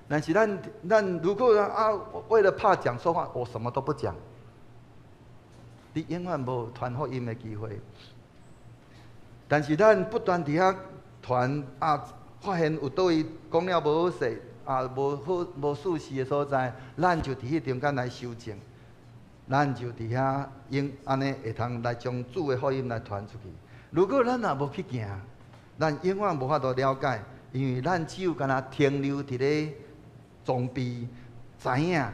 但是咱如果啊，為了怕講錯話，我什麼都不講，你永遠無傳福音的機會。但是咱不斷佇遐傳啊，發現有佗位講了無好勢啊，無好無舒適的所在，咱就佇彼中間來修正，咱就佇遐用按呢會通來將主的福音來傳出去。如果咱若無去行，咱永遠無法度了解，因為咱只有干焦停留佇咧裝備知影，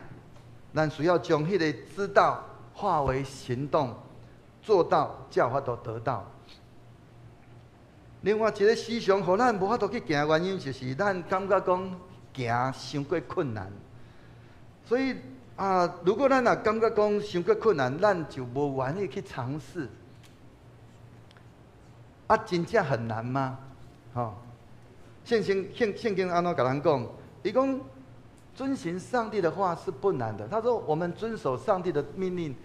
咱需要將彼個知道化為行動，做到才有法度得到。另外一个思想，予咱無法度去行的原因，就是咱感覺講行傷過困難。所以啊，如果咱若感覺講傷過困難，咱就無願意去嘗試。啊，真正很難嗎？吼，聖經按怎共咱講？伊講遵行上帝的話是不難的。他說我們遵守上帝的命令，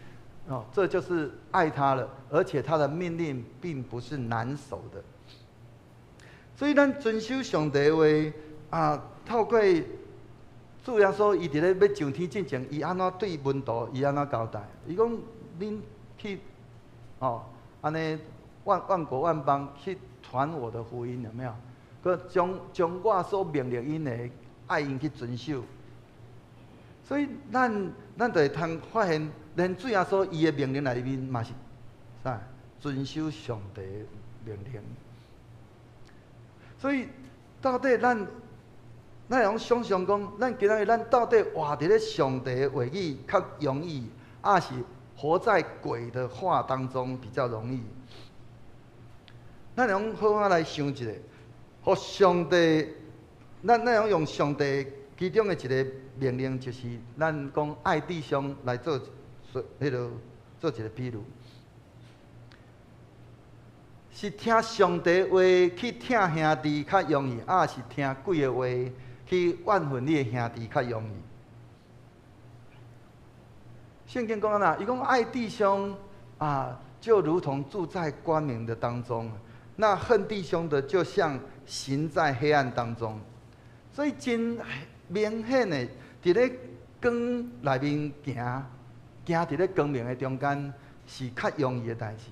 哦，這就是愛他了。而且他的命令並不是難守的。所以咱遵守上帝的話啊，透過主耶穌伊佇咧欲上天進前，伊按怎對門徒，伊按怎交代？伊講恁去，哦，按呢萬國萬邦去傳我的福音，有沒有？閣將我所命令𪜶的，愛𪜶去遵守。所以咱就會通發現，連主耶穌伊的命令內面嘛是啥？遵守上帝的命令。所以到底咱會用想象講，咱今仔日咱到底活佇咧上帝的話語較容易，抑是活在鬼的話當中比較容易？咱會用好好來想一下，予上帝，咱會用上帝其中的一个命令，就是咱講愛弟兄來做彼个做一个比喻。是聽上帝話去疼兄弟較容易，抑是聽鬼的話去怨恨你的兄弟較容易？聖經講按怎？伊講愛弟兄啊，就如同住在光明的當中；那恨弟兄的，就像行在黑暗當中。所以真明顯的，佇咧光內面行，行佇咧光明的中間是較容易的代誌。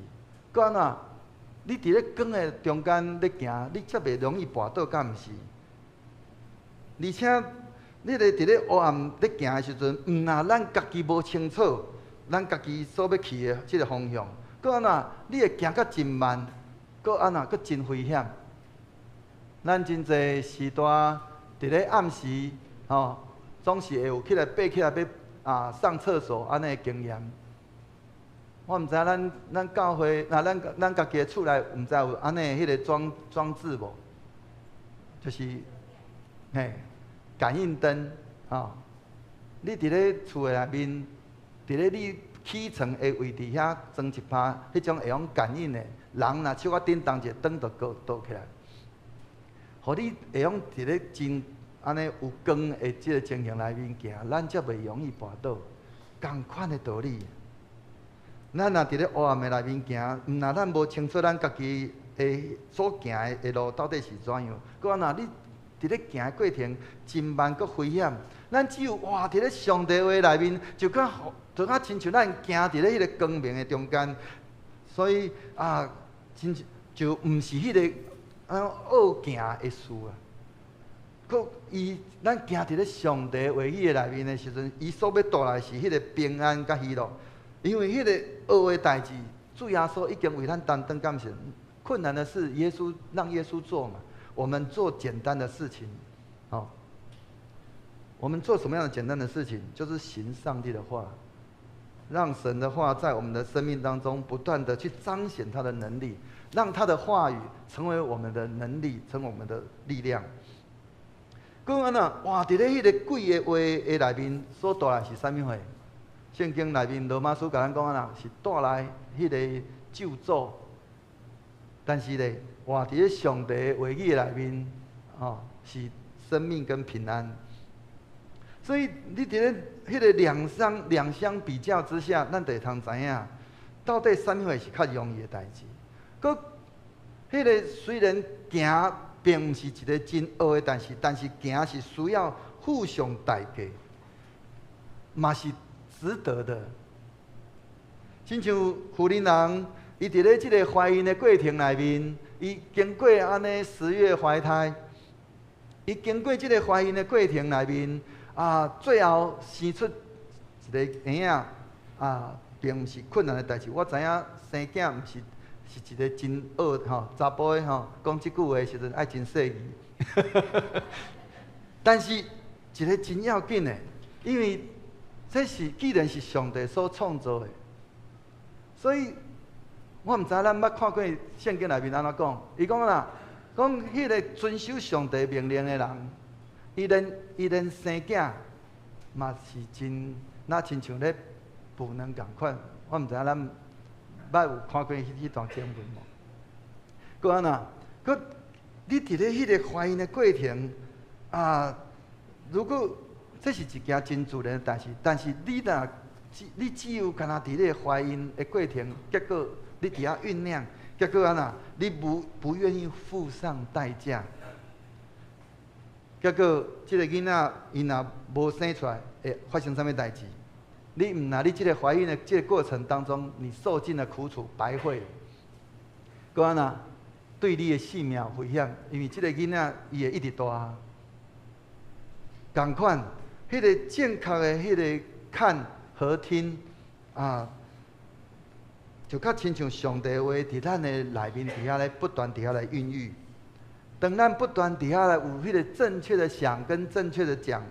閣按怎？你佇咧光的中間咧行，你才袂容易跋倒，敢毋是？而且你咧佇咧黑暗咧行的時陣，毋若咱家己無清楚，咱家己所欲去的這个方向，閣按怎？你會行甲真慢，閣按怎？閣真危險。咱真濟時段佇咧暗時，吼，總是會有起來爬起來欲上廁所按呢的經驗。我毋知咱咱教會，那咱咱家己的厝內，毋知有按呢彼个裝裝置無？就是嘿，感應燈吼。你佇咧厝的內面，佇咧你起床的位置遐裝一拍，彼種會用感應的，人若手仔振動一下，燈就閣倒起來。予你會用佇咧真按呢有光的這个情形內面行，咱才袂容易跋倒。仝款的道理。咱若佇咧黑暗的內面行，毋若咱無清楚咱家己的所行的路到底是怎樣，閣按若你佇咧行的過程真慢閣危險。咱只有活佇咧上帝話內面，就較親像咱行佇咧彼个光明的中間。所以啊，親像就毋是彼个惡行的事啊。閣伊咱行佇咧上帝話語的內面的時陣，伊所欲帶來是彼个平安佮喜樂。因為彼个惡的代誌，主耶穌已經為咱擔當感謝。困難的事，耶穌讓耶穌做嘛，我們做簡單的事情，哦。我們做什麼樣的簡單的事情？就是行上帝的話，讓神的話在我們的生命當中不斷的去彰顯他的能力，讓他的話語成為我們的能力，成為我們的力量。閣按怎，活佇咧彼个鬼的話的內面所帶來是啥物貨？聖經內面羅馬書共咱講按怎，是帶來彼个咒詛。但是咧，活佇咧上帝話語的內面，哦，是生命跟平安。所以你佇咧彼个兩相比較之下，咱就會通知影，到底啥物貨是較容易的代誌。閣彼个雖然行並毋是一个真惡的代誌，但是行是需要付上代價，嘛是值得的。親像婦人人，伊佇咧這个懷孕的過程內面，伊經過按呢10月懷胎，伊經過這个懷孕的過程內面，最後生出一个嬰仔，並毋是困難的代誌。我知影生囝毋是是一个真惡吼，查埔的吼，講這句話的時陣愛真細膩。但是一个真要緊的，因為這是既然是上帝所創造的，所以我毋知咱捌看過聖經內面按怎講。伊講啦，講彼个遵守上帝命令的人，伊連生囝嘛是真，若親像咧哺卵仝款。我毋知影咱捌有看過彼段經文無？閣按怎？閣你佇咧彼个懷孕的過程啊，如果這是一件真自然的代誌，但是你若你只有干焦佇咧懷孕的過程，結果你佇遐醞釀，結果按怎？你不願意付上代價，結果這个囡仔伊若無生出來，會發生啥物代誌？你毋若你這个懷孕的這个過程當中，你受盡了苦楚，白費。閣按怎？對你的性命有危險，因為這个囡仔伊會一直大。仝款，彼个正確的彼个看和聽啊，就較親像上帝話佇咱的內面佇遐咧不斷佇遐來孕育。當咱不斷佇遐來有彼个正確的想跟正確的講，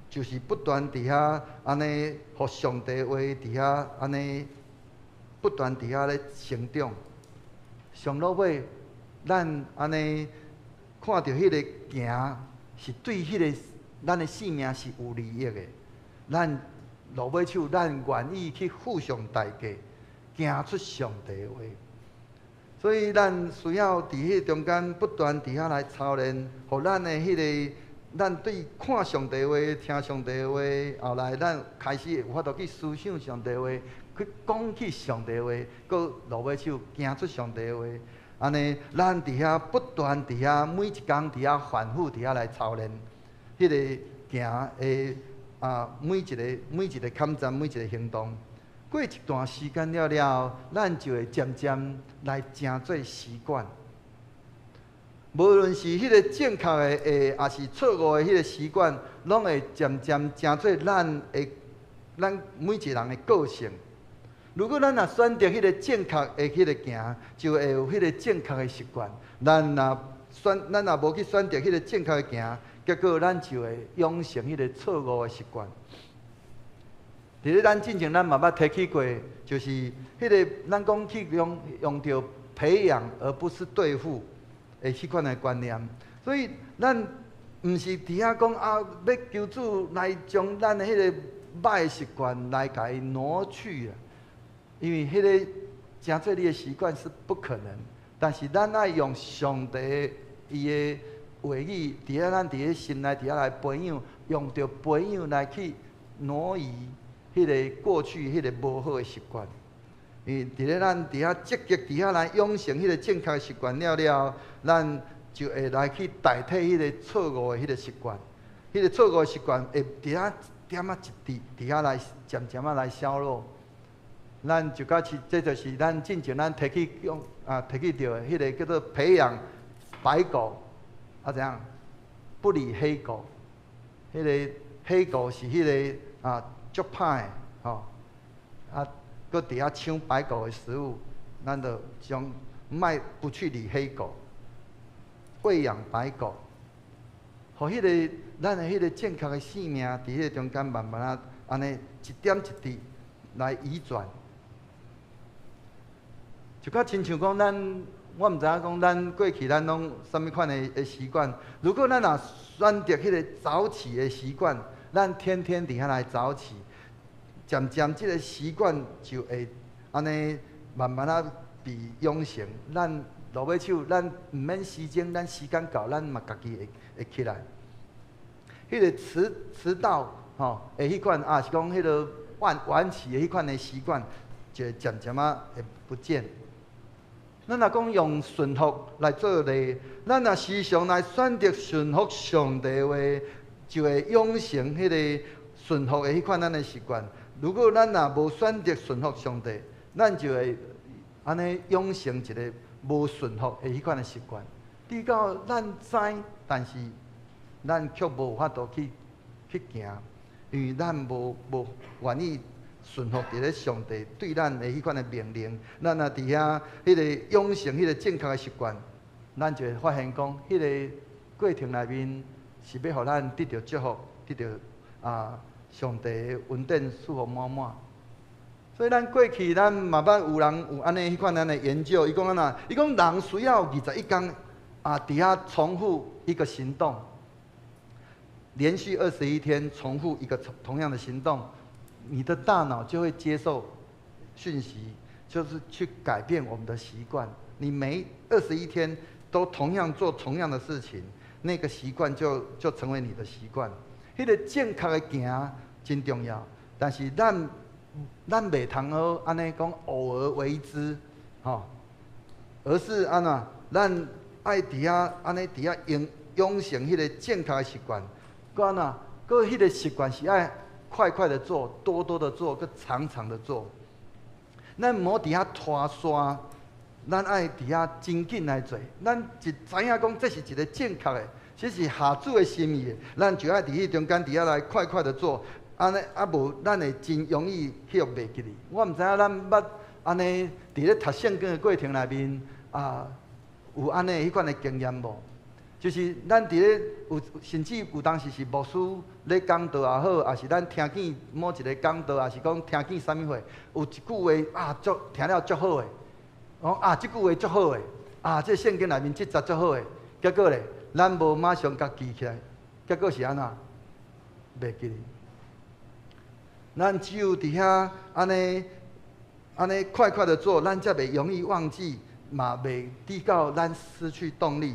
就是不斷佇遐按呢，予上帝話佇遐按呢不斷佇遐咧成長。上落尾，咱按呢看著彼个行是對彼个咱的性命是有利益的，咱落尾手，咱願意去付上代價，行出上帝話。所以咱需要佇彼個中間不斷佇遐來操練，予咱的彼个，咱對看上帝話、聽上帝話，後來咱開始有法度去思想上帝話，去講起上帝話，閣落尾手行出上帝話。按呢，咱佇遐不斷佇遐每一工佇遐反覆佇遐來操練，彼个行的每一个每一个坎站，每一个行動。過一段時間了了後，咱就會漸漸來成做習慣。無論是彼個正確的，抑是錯誤的彼個習慣，攏會漸漸成做咱的咱每一個人的個性。如果咱若選擇彼個正確的彼個行，就會有彼個正確的習慣。咱若選，咱若無去選擇彼個正確的行，結果咱就會養成彼个錯誤的習慣。佇咧咱進前，咱嘛捌提起過，就是彼个咱講去用用著培養，而不是對付的彼款的觀念。所以咱毋是佇遐講啊，欲求主來將咱的彼个䆀習慣來共伊挪去啊，因為彼个成做你的習慣是不可能。但是咱愛用上帝伊的話語，佇遐咱佇咧心內佇遐來培養，用著培養來去挪移彼个過去彼个無好的習慣。因為佇咧咱佇遐積極佇遐來養成彼个正確習慣了了，咱就會來去代替彼个錯誤的彼个習慣。彼个錯誤的習慣會佇遐點仔一滴，佇遐來漸漸仔來消落。咱就甲是，這就是咱進前咱提起講啊，提起著的彼个叫做培養白狗，啊怎樣？不理黑狗。彼个黑狗是彼个啊足歹的吼，啊，閣佇遐搶白狗的食物，咱就將莫不去理黑狗，餵養白狗，予彼个咱的彼个正確的生命，佇彼個中間慢慢仔按呢一點一滴來移轉。就較親像講咱，我毋知影講咱過去咱攏啥物款的的習慣。如果咱若選擇彼个早起的習慣，咱天天佇遐來早起，漸漸這个習慣就會按呢慢慢仔被養成。咱落尾手，咱毋免時鐘，咱時間到，咱嘛家己會會起來。彼个遲遲到吼的彼款，抑是講彼个晚晚起的彼款的習慣，就會漸漸仔會不見。咱若講用順服來做例，咱若時常來選擇順服上帝的話，就會養成彼個順服的彼款咱的習慣。如果咱若無選擇順服上帝，咱就會按呢養成一个無順服的彼款的習慣。直到咱知，但是咱卻無法度去去行，因為咱無無願意順服佇咧上帝對咱的彼款的命令。咱若佇遐彼個養成彼個正確的習慣，咱就會發現講，彼個過程內面是欲予咱得著祝福，得著啊上帝的恩典賜福滿滿。所以咱過去咱嘛捌有人有按呢彼款按呢研究，伊講按怎？伊講人需要21工啊，佇遐重複一個行動，連續21天重複一個同樣的行動。你的大腦就會接受訊息，就是去改變我們的習慣。你每21天都同樣做同樣的事情，那個習慣就就成為你的習慣。彼個正確的行真重要，但是咱咱袂通好按呢講偶爾為之，吼，而是按怎？咱愛佇遐按呢佇遐養養成彼個正確的習慣。閣按怎？閣彼個習慣是愛快快的做，多多的做，閣常常的做。咱毋好佇遐拖沙，咱愛佇遐真緊來做。咱一知影講這是一个正確的，這是合主的心意的，咱就愛佇彼中間佇遐來快快的做。按呢啊無，咱會真容易去予袂記哩。我毋知影咱捌按呢佇咧讀聖經的過程內面啊，有按呢彼款的經驗無？就是咱佇咧有，甚至有當時是牧師咧講道也好，抑是咱聽見某一个講道，抑是講聽見啥物貨，有一句話啊，足聽了足好的，講啊，這句話足好的，啊，這聖經內面這節足好的，結果咧，咱無馬上共記起來，結果是按怎？袂記哩。咱只有佇遐按呢按呢快快的做，咱才袂容易忘記，嘛袂至到咱失去動力。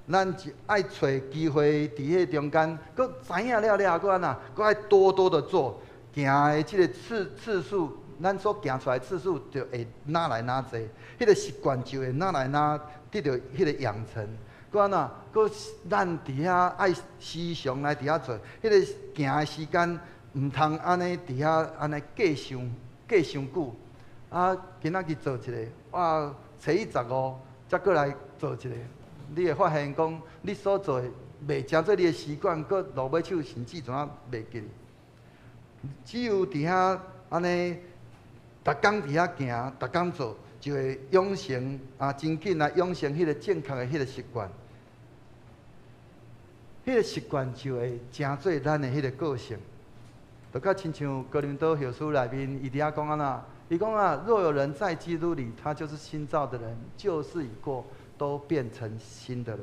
咱就愛揣機會佇彼個中間，閣知影了了後，閣按怎？閣愛多多的做，行的這個次次數，咱所行出來次數就會愈來愈濟，彼個習慣就會愈來愈得著彼個養成。閣按怎？閣咱佇遐愛時常來佇遐做，彼個行的時間毋通按呢佇遐按呢過傷過傷久。啊，今仔日做一个，啊，初一十五才閣來做一个。你會發現講，你所做的袂成做你的習慣，閣落尾手甚至怎啊袂記哩。只有佇遐按呢，逐工佇遐行，逐工做，就會養成啊，真緊來養成彼個正確的彼個習慣。彼个習慣就會成做咱的彼个個性。就較親像哥林多後書內面，伊佇遐講按怎？伊講啊，若有人在基督裡，他就是新造的人，舊事已過，都變成新的了。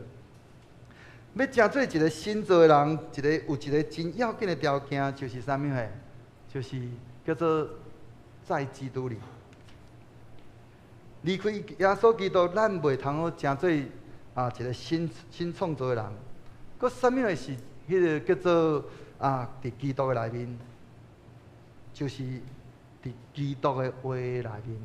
欲成做一個新造的人，一个有一个真要緊的條件，就是啥物貨？就是叫做在基督裡。離開耶穌基督，咱袂通好成做一個新創造的人。閣啥物貨是彼个叫做佇基督的內面？就是佇基督的話內面。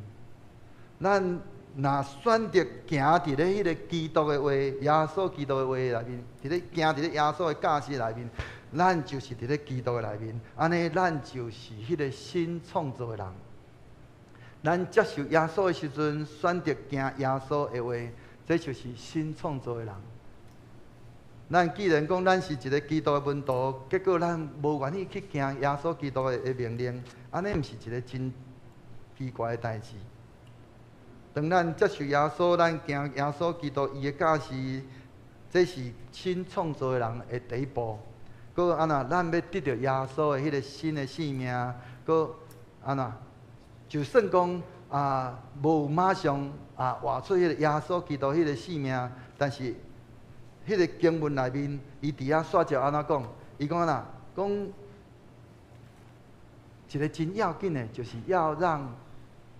咱若選擇行佇咧彼个基督的話、耶穌基督的話內面，佇咧行佇咧耶穌的教示內面，咱就是佇咧基督的內面。按呢，咱就是彼个新創造的人。咱接受耶穌的時陣，選擇行耶穌的話，這就是新創造的人。咱既然講咱是一个基督的門徒，結果咱無願意去行耶穌基督的命令，按呢毋是一个真奇怪的代誌。當咱接受耶穌，咱行耶穌基督伊的教示，這是新創造的人的第一步。閣按怎，咱欲得著耶穌的彼个新的生命，閣按怎，就算講無馬上活出彼个耶穌基督彼个生命，但是彼个經文內面，伊佇遐煞就按怎講？伊講按怎？講一个真要緊的，就是要讓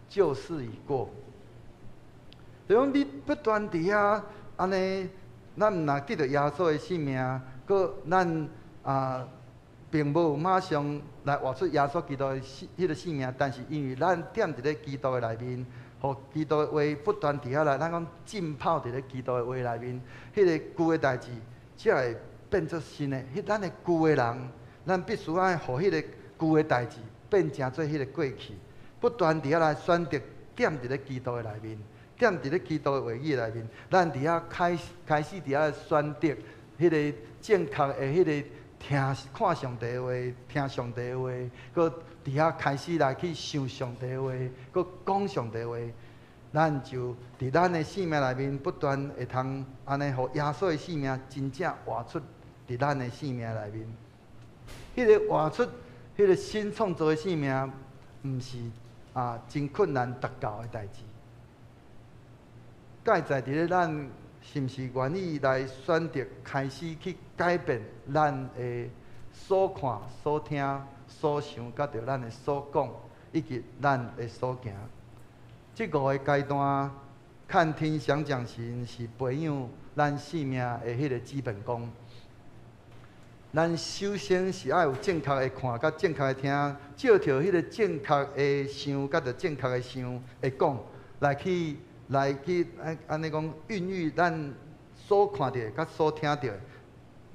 舊事已過。就講你不斷佇遐按呢，咱毋若得著耶穌的生命，閣咱並無馬上來活出耶穌基督的彼个生命，但是因為咱踮佇咧基督的內面，予基督的話不斷佇遐來，咱講浸泡佇咧基督的話內面，彼个舊的代誌才會變做新的。彼咱的舊的人，咱必須愛予彼个舊的代誌變成做彼个過去，不斷佇遐來選擇踮佇咧基督的內面，踮佇咧基督的話語內面，咱佇遐開始佇遐選擇彼个正確的彼个聽看上帝的話，聽上帝的話，閣佇遐開始來去想上帝的話，閣講上帝的話，咱就佇咱的生命內面不斷會通按呢，予耶穌的生命真正活出佇咱的生命內面。彼个活出彼个新創造的生命，毋是真困難達到的代誌。蓋在佇咧咱是毋是願意來選擇開始去改變咱的所看、所聽、所想，佮著咱的所講，以及咱的所行。這五个階段，看、聽、想、講、行，是培養咱生命的彼个基本功。咱首先是愛有正確的看，佮正確的聽，照著彼个正確的想，佮著正確的想的講，來去按呢講孕育咱所看著佮所聽著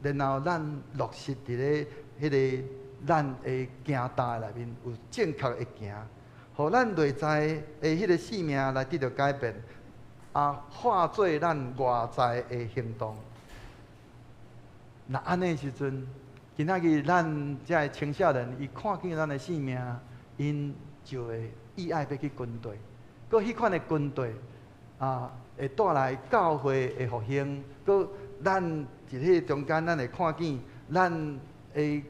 的，然後咱落實佇咧彼个咱的行動內面有正確的行，予咱內在的彼个生命來得著改變，化做咱外在的行動。若按呢時陣，今仔日咱遮的青少年，伊看見咱的生命，𪜶就會意愛欲去跟綴。閣彼款的跟綴，會帶來教會的復興。閣咱佇彼個中間，咱會看見咱的兒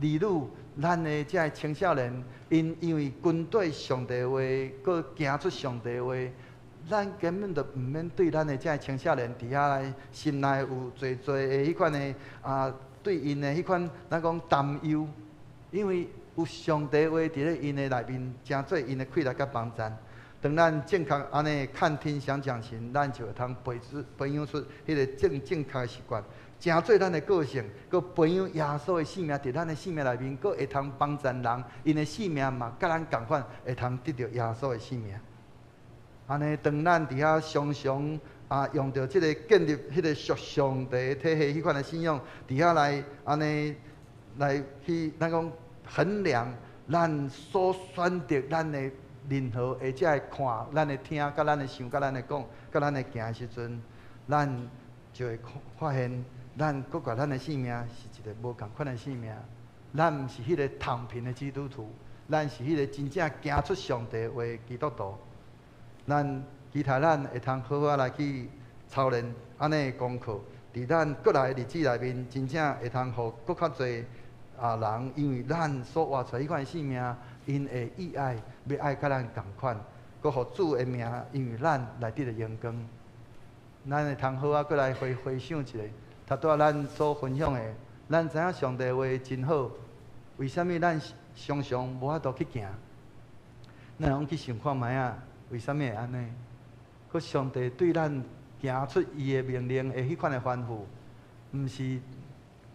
女，咱的遮的青少年，𪜶因為跟綴上帝話，閣行出上帝話，咱根本就毋免對咱的遮的青少年佇遐來心內有濟濟的彼款的對𪜶的彼款咱講擔憂，因為有上帝話佇咧𪜶的內面，成做𪜶的氣力佮幫贊。當咱正確按呢看聽想講行，咱就會通培養出彼个正確的習慣，成做咱的個性，閣培養耶穌的生命佇咱的生命內面，閣會通幫贊人，𪜶的生命嘛佮咱仝款，會通得著耶穌的生命。按呢，當咱佇遐常常用著這个建立彼个屬上帝體系彼款的信仰，佇遐來按呢來去，咱講衡量咱所選擇咱的任何或者會看、咱的聽、佮咱的想、佮咱的講、佮咱的行的時陣，咱就會發現，咱閣共咱的生命是一个無仝款的生命。咱毋是彼个躺平的基督徒，咱是彼个真正行出上帝話的基督徒。咱期待咱會通好好來去操練按呢的功課，佇咱閣來的日子內面，真正會通予閣較濟啊人，因為咱所活出彼款的生命，𪜶會意愛欲愛佮咱仝款，閣予主的名，因為咱來得著榮光。咱會通好仔閣來回回想一下，頭拄仔咱所分享的，咱知影上帝話真好，為啥物咱常常無法度去行？咱會用去想看覓仔，為啥物會按呢？閣上帝對咱行出伊的命令的彼款的吩咐，毋是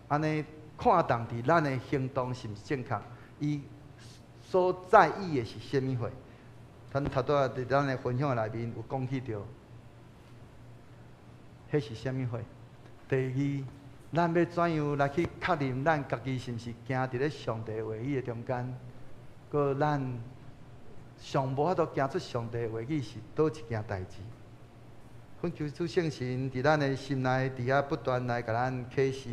按呢看重佇咱的行動是毋是正確？伊所在意的是啥物貨？咱頭拄仔佇咱的分享內面有講起著，彼是啥物貨？第二，咱欲怎樣來去確認咱家己是毋是行佇咧上帝話語的中間？閣咱上無法度行出上帝話語是佗一件代誌？懇求主聖神佇咱的心內，佇遐不斷來共咱啟示，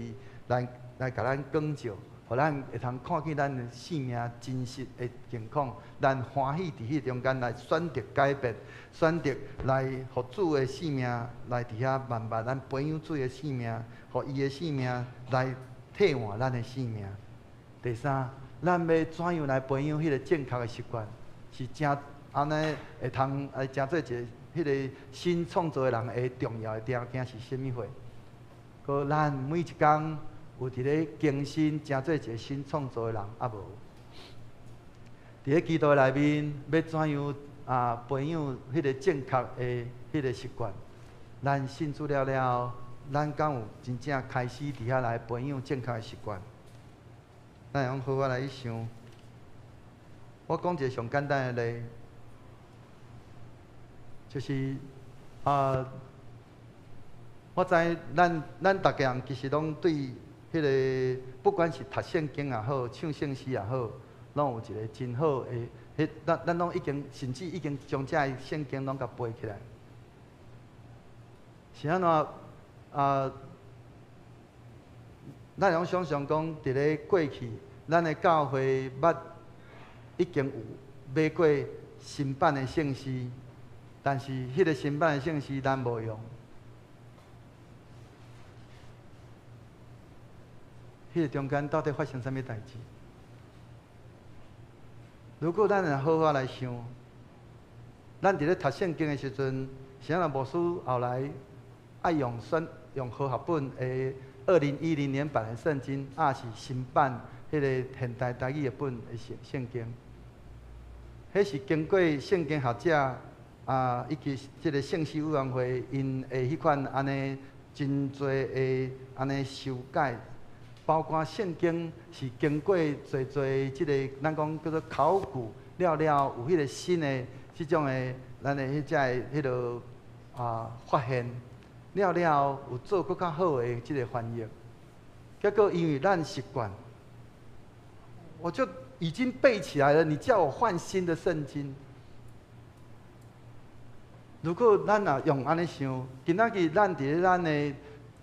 來來共咱光照，予咱會通看見咱的生命真實的情況，咱歡喜佇彼中間來選擇改變，選擇來予主的生命來佇遐慢慢咱培養主的生命，予伊的生命來替換咱的生命。第三，咱欲怎樣來培養彼个正確的習慣，是誠按呢會通來成做一个彼个新創造的人的重要的條件是啥物貨？閣咱每一工有佇咧更新，成做一个新創造的人，抑無？佇咧基督內面，欲怎樣啊培養彼个正確的彼个習慣？咱信主了了後，咱敢有真正開始佇遐來培養正確的習慣？咱會用好好來去想。我講一个上簡單的例，就是啊，我知咱咱逐家人其實攏對彼个，不管是讀聖經也好，唱聖詩也好，攏有一个真好的，彼咱咱攏已經甚至已經將這个聖經攏共背起來。是按怎啊？咱會用想像講，佇咧過去，咱的教會捌已經有買過新版的聖詩，但是彼个新版的聖詩咱無用。彼个中間到底發生啥物代誌？如果咱若好好來想，咱佇咧讀聖經的時陣，是按怎牧師後來愛用選用和合本的2010年版的聖經，抑是新版彼个現代台語的本的聖聖經？彼是經過聖經學者啊，以及這个聖詩委員會𪜶的彼款按呢真濟的按呢修改，包括聖經是經過濟濟這个咱講叫做考古了了，有彼个新的這種的咱的彼隻的彼个啊發現了了，有做閣較好的這个翻譯。結果因為咱習慣，我就已經背起來了，你叫我換新的聖經。如果咱若用按呢想，今仔日咱佇咧咱的，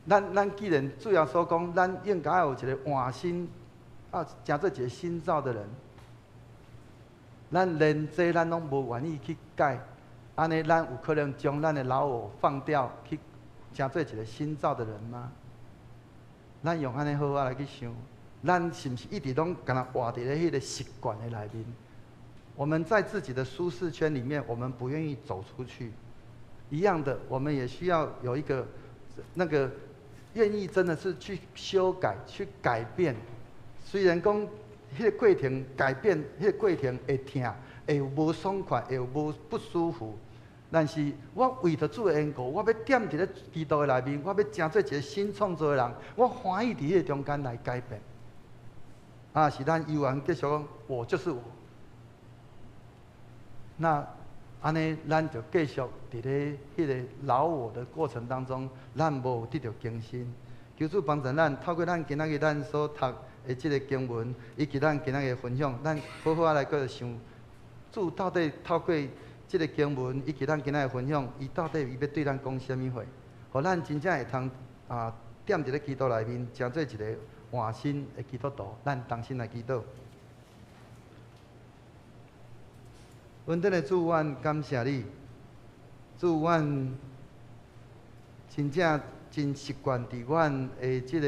咱咱既然主耶穌講，咱應該有一个換新，啊，成做一个新造的人。咱連這咱攏無願意去改，按呢，咱有可能將咱的老我放掉，去成做一个新造的人嗎？咱用按呢好好來去想，咱是毋是一直攏敢若活佇咧彼个習慣的內面？我們在自己的舒適圈裡面，我們不願意走出去。一樣的，我們也需要有一個那個願意真的是去修改、去改變。雖然講彼个過程改變，彼个過程會疼、會有無爽快、會有無不舒服，但是我為著主的緣故，我欲踮佇咧基督的內面，我欲成做一个新創造的人，我歡喜佇彼个中間來改變。啊，是咱猶原繼續講，我就是我。那按呢，咱就繼續佇咧彼个老我的過程當中，咱無得著更新。求主幫助咱，透過咱今仔日咱所讀的這个經文，以及咱今仔日的分享，咱好好仔來閣想，主到底透過這个經文，以及咱今仔日的分享，伊到底伊欲對咱講啥物話？予咱真正會通啊，踮佇咧基督內面，成做一个換新的基督徒。咱同心來祈禱。恩典的主，阮感謝你，主，阮真正真習慣佇阮的這个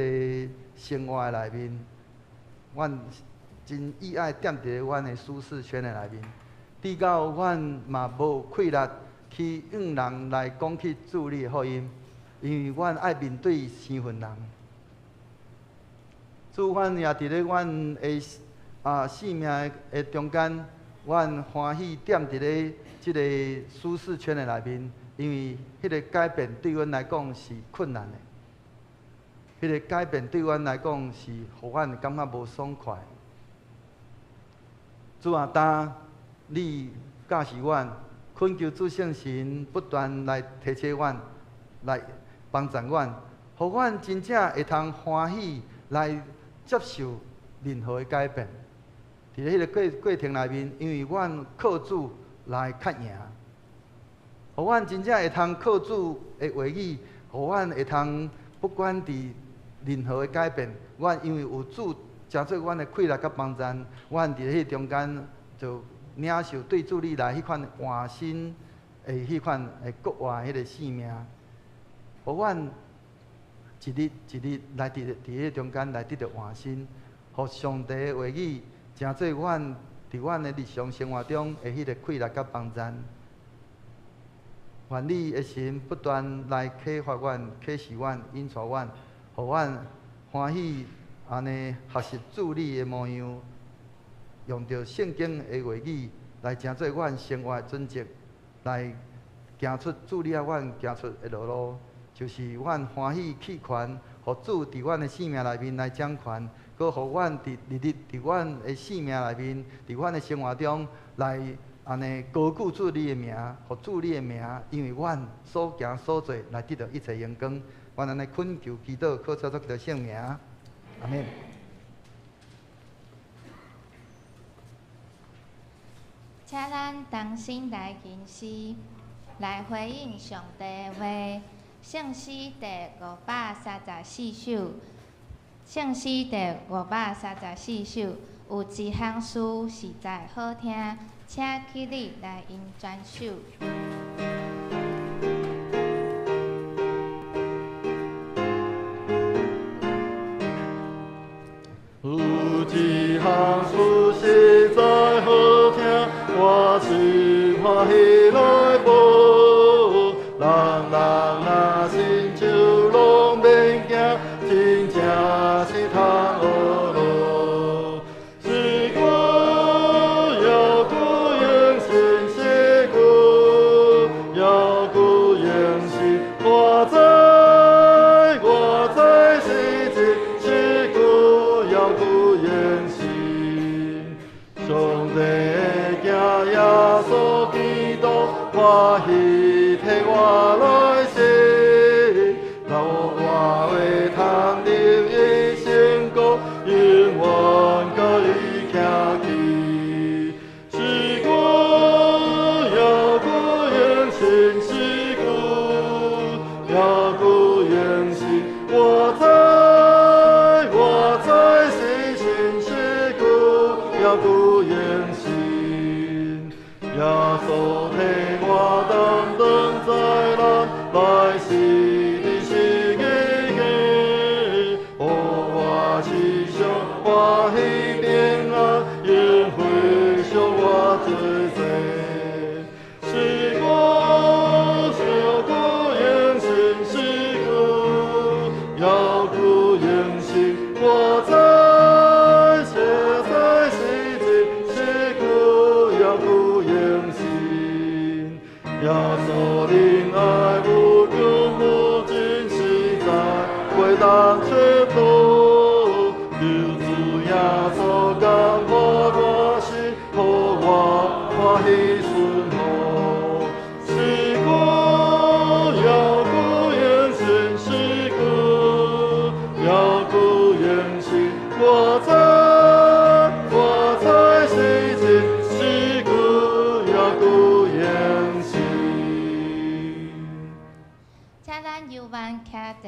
生活的內面，阮真意愛踮佇咧阮的舒適圈的內面，直到阮嘛無氣力去向人來講起主你的福音，因為阮愛面對生份人。主，阮也佇咧阮的性命的中間，阮歡喜踮佇咧這个舒適圈的內面，因為彼个改變對阮來講是困難的，彼个改變對阮來講是予阮感覺無爽快。主啊，當你教示阮，懇求主聖神不斷來提醒阮，來幫助阮，予阮真正會通歡喜來接受任何的改變。佇咧彼个過程內面，因為阮靠主來較贏，予阮真正會通靠主的話語，予阮會通不管佇任何的改變，阮因為有主成做阮的氣力佮幫助，阮佇彼中間就領受對主你來彼款換新的彼款的國活彼个生命，予阮一日一日來佇彼中間來得著換新，予上帝的話語成做阮佇阮的日常生活中的彼個氣力佮幫助。願你的神不斷來啟發阮、啟示阮、引帶阮，予阮歡喜按呢學習主你的模樣，用著聖經的話語來成做阮生活的準則，來行出主你愛阮行出的道路，就是阮歡喜棄權，予主佇阮的生命內面來掌權，閣予阮佇日日佇阮的生命內面，佇阮的生活中來按呢高舉主你的名，予主你的名，因為阮所行所做來得到一切榮光。阮按呢懇求祈禱，靠主基督聖名，阿們。請咱同心來吟詩，來回應上帝的話。聖詩第534首，聖詩第534首，有一項詩實在好聽，請起立來吟全首。有一項詩實在好聽，我真歡喜來報。人人若信就攏免驚，真正是通學路。是久猶久永生，是久猶久永生。我知我知是真，是久猶久永生。上帝的囝耶穌基督，歡喜替我來死，留我會通入伊聖國，永遠佮伊徛起。是久猶久永生，是久猶久永生。我知我知是真，是久猶久永生。耶穌替我擔當災難，來世的是伊的，予我時常歡喜平安，永非常我罪債。是久是久永生，是久猶久永生。我知實在是真，是久猶久永生。耶穌仁愛無窮無盡，實在袂當測度。求主耶穌感化我心，予我歡喜順服。是久猶久永生，是久猶久永生。我知我知是真，是久猶久永生。請咱猶原徛著，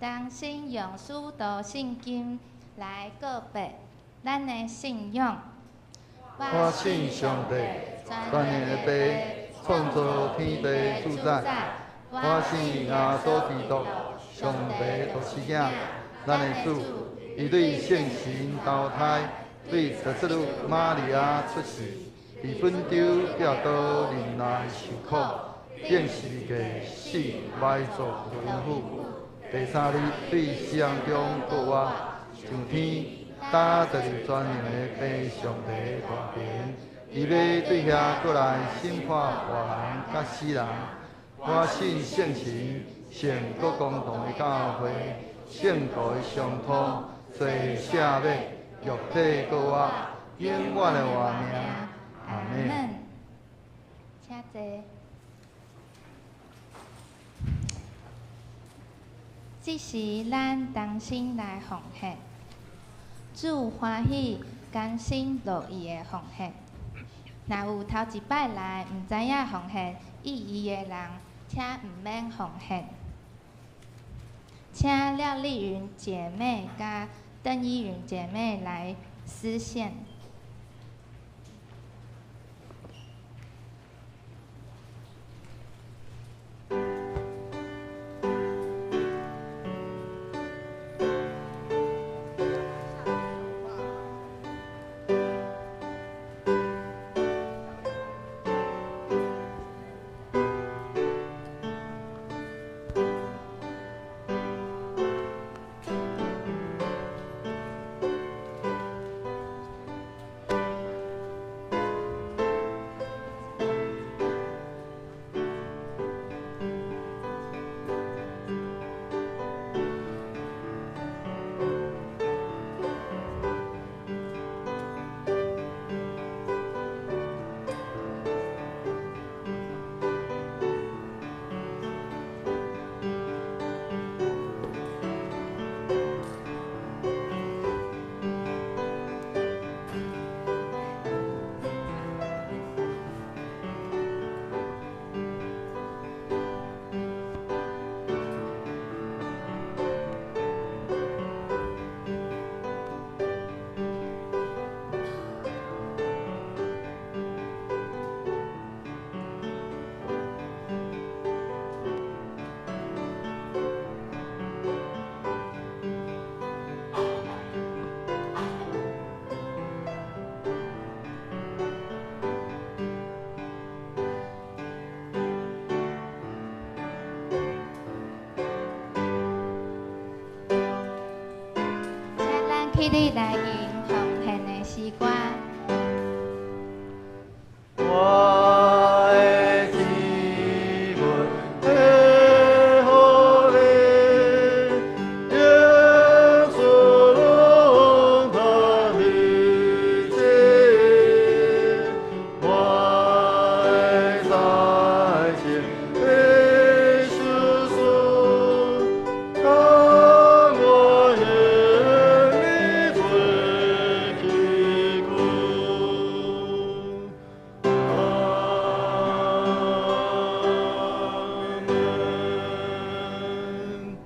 同心用使徒信經來告白咱的信仰。我信上帝，全能的父，創造天地主宰。我我信耶穌基督，上帝獨生囝，咱的主，伊對聖神投胎，對十字路瑪利亞出世，佇本丟彼拉多忍耐受苦，釘十字架死，埋葬落陰府。第三日對死人中復活，上天，搭坐佇全能的父上帝大爿，伊欲對遐閣來審判活人佮死人。我信聖神、聖閣公同的教會、聖徒的相通、罪赦免、肉體閣活、永遠的活命。阿們。請坐。這時，咱同心來奉獻，主歡喜甘心樂意的奉獻。若有頭一擺來毋知影奉獻意義的人，請毋免奉獻。請廖麗雲姐妹佮鄧依雲姐妹來司獻。起立來吟奉獻的詩歌。我的錢物獻予你，耶穌攏託你這，我的財錢的收束，甘願你做器具。阿門。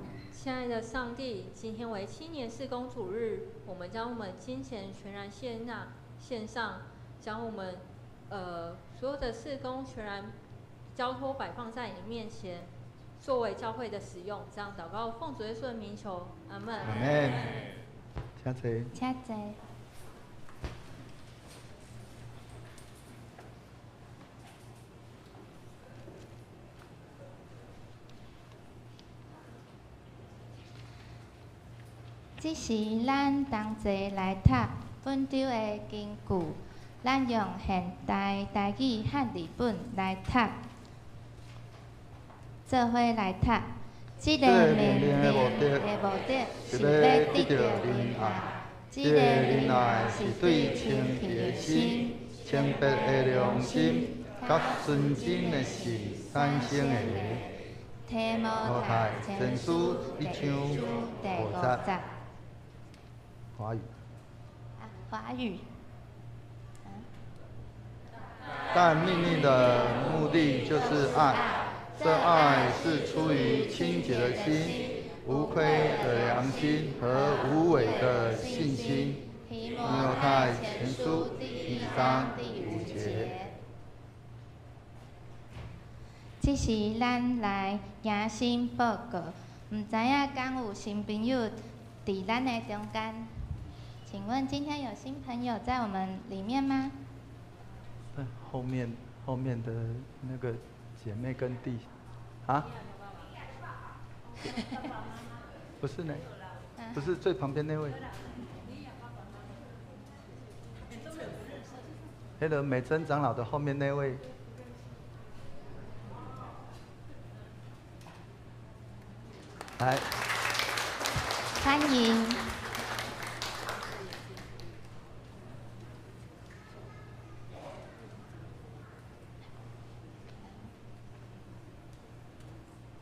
親愛的上帝，今天為青年事工主日，我們將我們金錢全然獻納獻上，將我們所有的事工全然交託擺放在你面前，作為教會的使用。這樣禱告，奉主耶穌的名求，阿們。阿們。請坐。請坐。這時，咱同齊來讀本周的經句，咱用現代台語漢字本來讀，做伙來讀。這个命令的目的是欲得著仁愛，這个仁愛是對清潔的心、清白的良心、佮純真的心產生的。提摩太前書一章第五五節。節。華語。華語。但命令的目的就是愛，這愛是出於清潔的心、無虧的良心和無偽的信心。提提摩太前書第一章第五節。這這時咱來迎新報告，毋知影敢有新朋友佇咱的中間？請問今天有新朋友在我們裡面嗎？在後面的那個姐妹跟弟，啊？不是呢，不是最旁邊那位。那個美珍長老的後面那位。來，歡迎。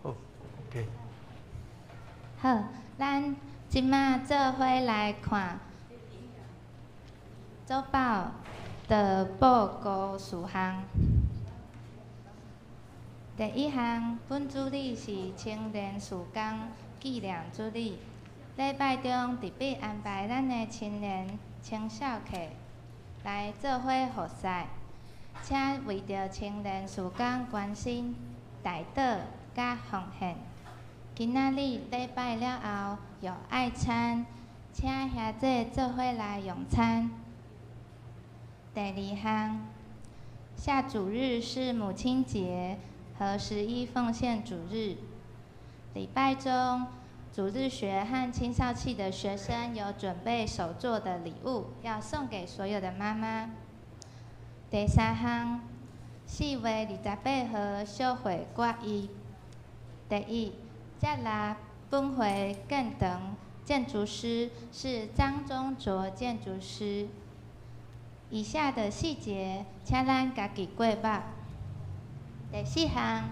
好，OK。好，咱這馬做伙來看周報的報告事項。第一項，本主日是青年事工紀念主日。禮拜中特別安排咱的青年青少客來做伙服侍，請為著青年事工關心、代禱佮奉獻。今仔日禮拜了後有愛餐，請兄弟做伙來用餐。第二項，下主日是母親節和十一奉獻主日。禮拜中，主日學和青少期的學生有準備手作的禮物，要送給所有的媽媽。第三項，4月28號小會決議。第一，接納本會建堂建築師是張宗卓建築師。以下的細節，請咱家己過目。第四項，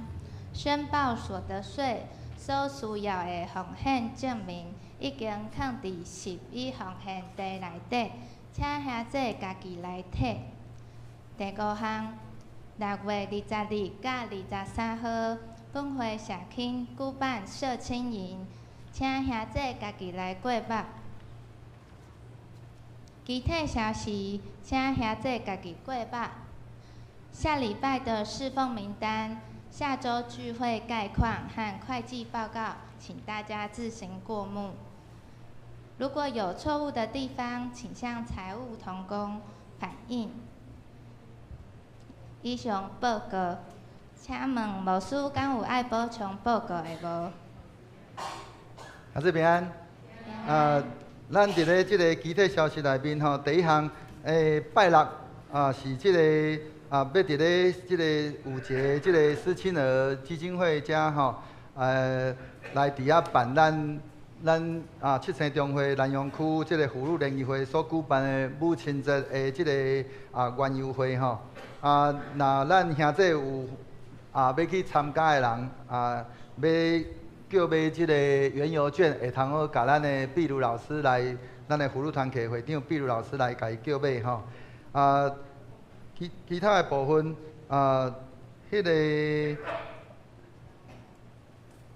申報所得稅所需要的奉獻證明已經囥佇十一奉獻袋內底，請兄弟家己來提。第五項，6月22佮23號，本會社青舉辦社青營，請兄弟家己來過目。其他消息，請兄弟家己過目。下禮拜的侍奉名單、下週聚會概況和會計報告，請大家自行過目。如果有錯誤的地方，請向財務同工反映。以上報告，請問牧師敢有愛補充報告的無？阿姊平安。咱佇咧這个其他消息內面吼，第一項，拜六啊是這个啊，欲佇咧這個有一个這个思親兒基金會遮吼，來佇遐辦咱啊七星中會南陽區這个婦女聯誼會所舉辦的母親節的這个啊園遊會吼。啊，若咱兄弟有啊欲去參加的人啊，欲叫買這个園遊券，會通好共咱的碧如老師來，咱的婦女團契會長碧如老師來共伊叫買吼。啊，其他的部分啊，彼个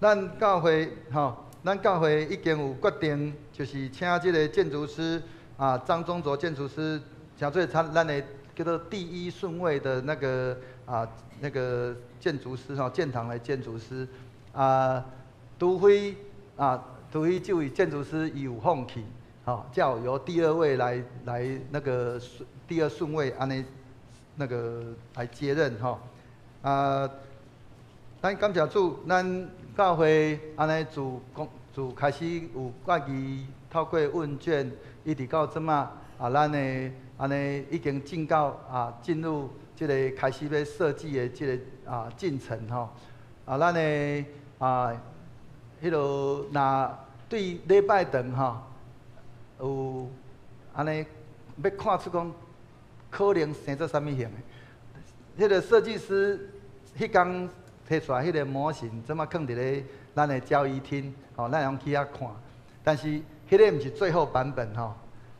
咱教會吼，咱教會已經有決定，就是請這个建築師啊，張宗卓建築師，成做咱的叫做第一順位的那個啊，那個建築師吼，建堂的建築師啊。除非這位建築師伊有放棄，吼，才有由第二位來那個第二順位按呢那個來接任吼。啊，咱感謝主，咱教會按呢自開始有決議，透過問卷，一直到這馬啊，咱的按呢已經進到啊進入這个開始欲設計的這个啊進程吼。啊，咱的啊。彼落若對禮拜堂吼有按呢欲看出講可能生做啥物型的，彼个設計師彼工提出來彼个模型，這馬囥佇咧咱的交誼廳，吼，咱會用去遐看。但是彼个毋是最後版本吼，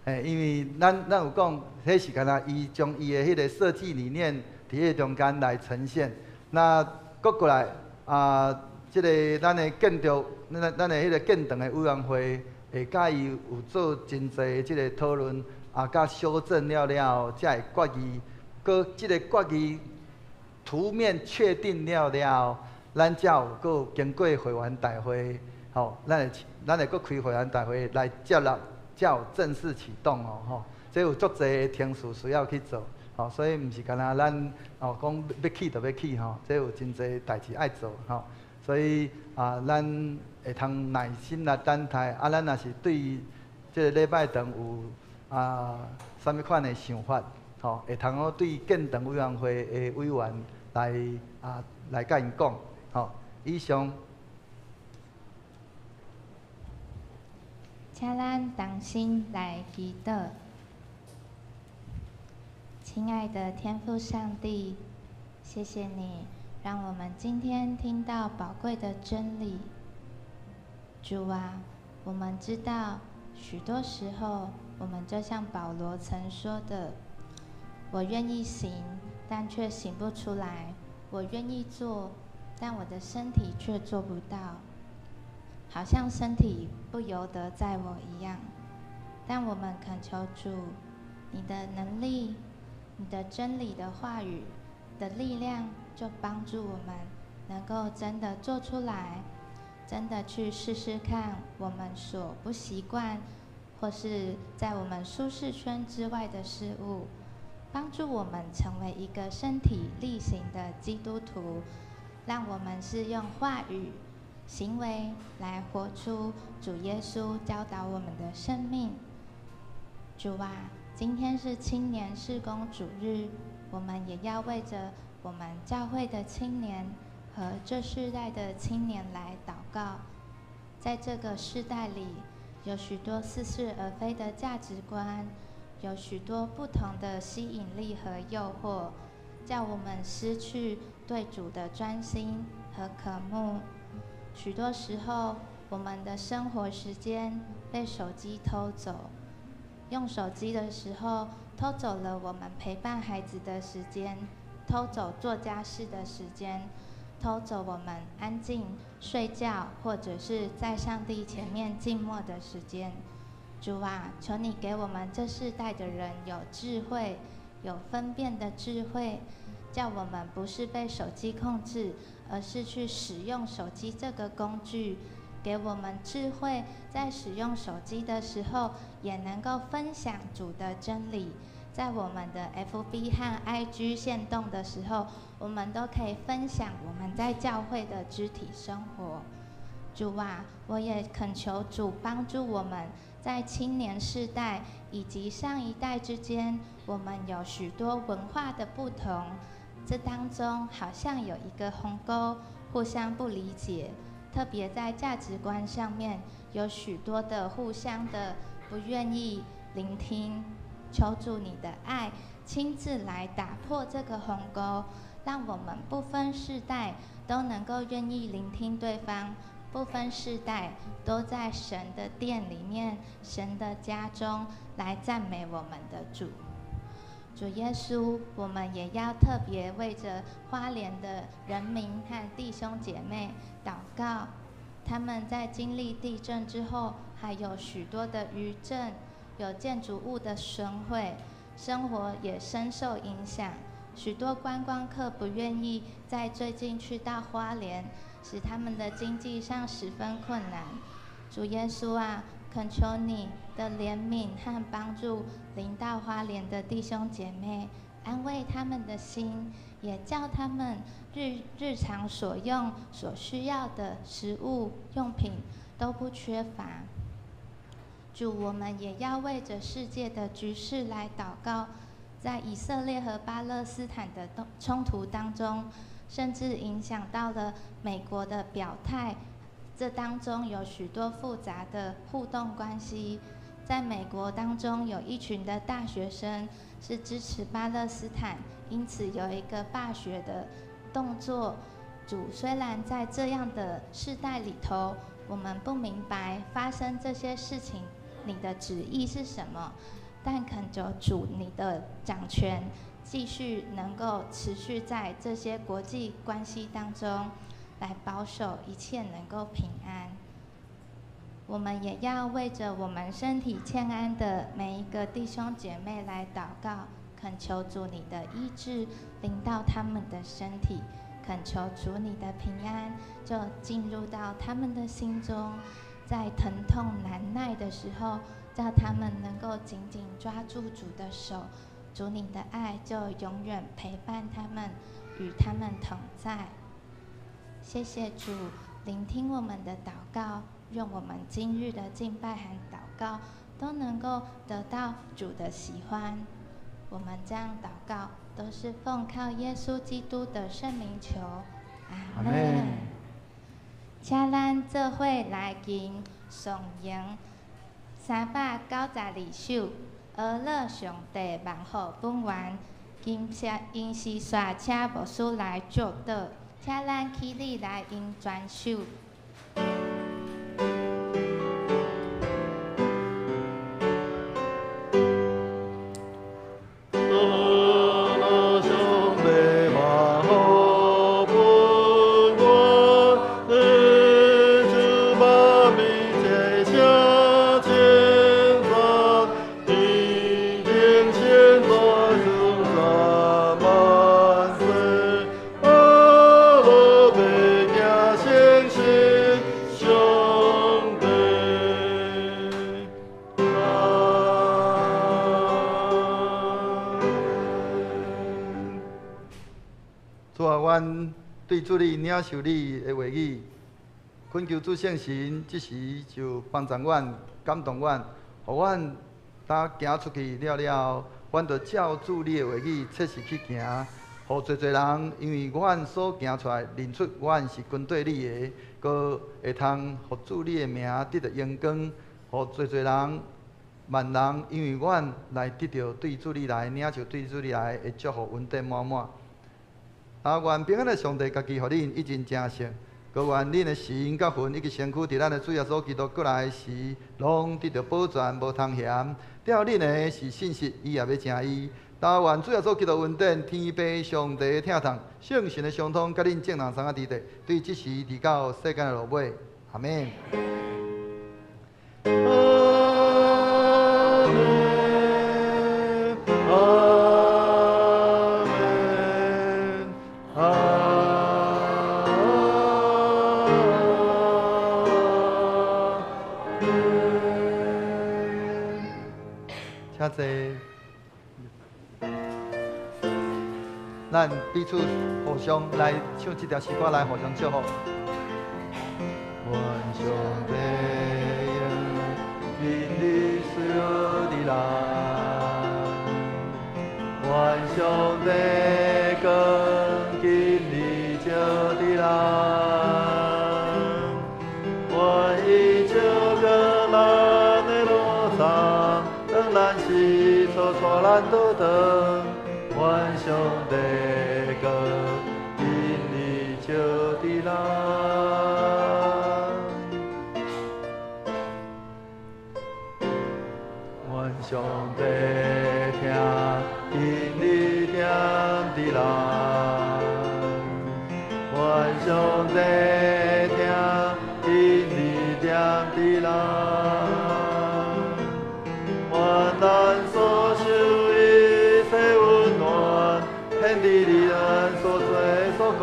因為咱有講，彼是敢若伊將伊的彼个設計理念佇彼個中間來呈現。那閣過來啊。這个咱的建築，咱的彼个建堂的委員會會佮伊有做真濟這个討論，啊，佮修正了了後，才會決議。閣這个決議圖面確定了了後，咱才有閣經過會員大會，吼，咱會閣開會員大會來接納，才有正式啟動哦，吼。這有足濟的程序需要去做，吼，所以毋是干焦咱哦講欲起就欲起吼，這有真濟代誌愛做吼，所以啊，咱會通耐心來等待，啊，咱若是對這個禮拜堂有啊啥物款的想法，吼，會通好對建堂委員會的委員來啊來共𪜶講，吼，以上。請咱同心來祈禱。親愛的天父上帝，謝謝你讓我們今天聽到寶貴的真理。主啊，我們知道許多時候，我們就像保羅曾說的：“我願意行，但卻行不出來；我願意做，但我的身體卻做不到，好像身體不由得在我一樣。”但我們懇求主，你的能力，你的真理的話語的力量，就幫助我們能夠真的做出來，真的去試試看我們所不習慣，或是在我們舒適圈之外的事物，幫助我們成為一個身體力行的基督徒，讓我們是用話語、行為來活出主耶穌教導我們的生命。主啊，今天是青年事工主日，我們也要為著我們教會的青年和這世代的青年來禱告。在這個世代裡，有許多似是而非的價值觀，有許多不同的吸引力和誘惑，叫我們失去對主的專心和渴慕。許多時候，我們的生活時間被手機偷走。用手機的時候，偷走了我們陪伴孩子的時間，偷走做家事的時間，偷走我們安靜睡覺或者是在上帝前面靜默的時間。主啊，求你給我們這世代的人有智慧，有分辨的智慧，叫我們不是被手機控制，而是去使用手機這個工具。給我們智慧，在使用手機的時候，也能夠分享主的真理。在我們的 FB 和 IG 限動的時候，我們都可以分享我們在教會的肢體生活。主啊，我也懇求主幫助我們，在青年世代以及上一代之間，我們有許多文化的不同，這當中好像有一個鴻溝，互相不理解。特別在價值觀上面有許多的互相的不願意聆聽，求主你的愛親自來打破這個鴻溝，讓我們不分世代都能夠願意聆聽對方，不分世代都在神的殿裡面、神的家中來讚美我們的主。主耶穌，我們也要特別為著花蓮的人民和弟兄姐妹禱告。他們在經歷地震之後，還有許多的餘震，有建築物的損毀，生活也深受影響。許多觀光客不願意在最近去到花蓮，使他們的經濟上十分困難。主耶穌啊，懇求你的憐憫和幫助，臨到花蓮的弟兄姐妹，安慰他們的心，也叫他們日日常所用、所需要的食物用品都不缺乏。主，我們也要為著世界的局勢來禱告，在以色列和巴勒斯坦的衝突當中，甚至影響到了美國的表態。這當中有許多複雜的互動關係，在美國當中有一群的大學生是支持巴勒斯坦，因此有一個罷學的動作。主，雖然在這樣的世代裡頭，我們不明白發生這些事情，你的旨意是什麼，但懇求主你的掌權繼續能夠持續在這些國際關係當中，來保守一切能夠平安。我們也要為著我們身體欠安的每一個弟兄姐妹來禱告，恳求主你的醫治臨到他們的身體，懇求主你的平安就進入到他們的心中，在疼痛難耐的時候，叫他們能夠緊緊抓住主的手，主你的愛就永遠陪伴他們，與他們同在。謝謝主聆聽我們的禱告，願我們今日的敬拜和禱告都能夠得到主的喜歡。我們這樣禱告，都是奉靠耶穌基督的聖名求，阿們。請咱做伙來吟頌詠392首，阿樂上帝萬福本願，金色銀絲煞車牧師來祝禱，請咱起立來吟全首。對主你領受你的話語，懇求主聖神這時就幫助阮、感動阮，予阮當行出去了了後，阮就照主你的話語切實去行，予濟濟人因為阮所行出來，認出阮是跟綴你的，閣會通予主你的名得著榮光，予濟濟人、萬人因為阮來得著對主你來領受對主你來的祝福恩典滿滿。啊！願平安的上帝家己予恁一盡成聖，閣願恁的神佮魂以及身軀，佇咱的主耶穌基督過來時，攏得著保全，無通嫌。吊恁的是信實，伊也欲成伊。但願主耶穌基督恩典、天父上帝的疼痛、聖神的相通，佮恁眾人三個佇佇，對這時直到世間的落尾。阿們。請坐。咱彼此互相來唱這條詩歌來互相祝福。願上帝用恩典賜予咱，願上帝光今日照佇咱，願伊照過咱的路上，當咱是錯帶咱倒轉，願上帝光今日照佇咱。願上帝疼今日疼佇咱，願上帝疼今日疼佇咱。願咱所受一切溫暖，顯佇你咱所做所講，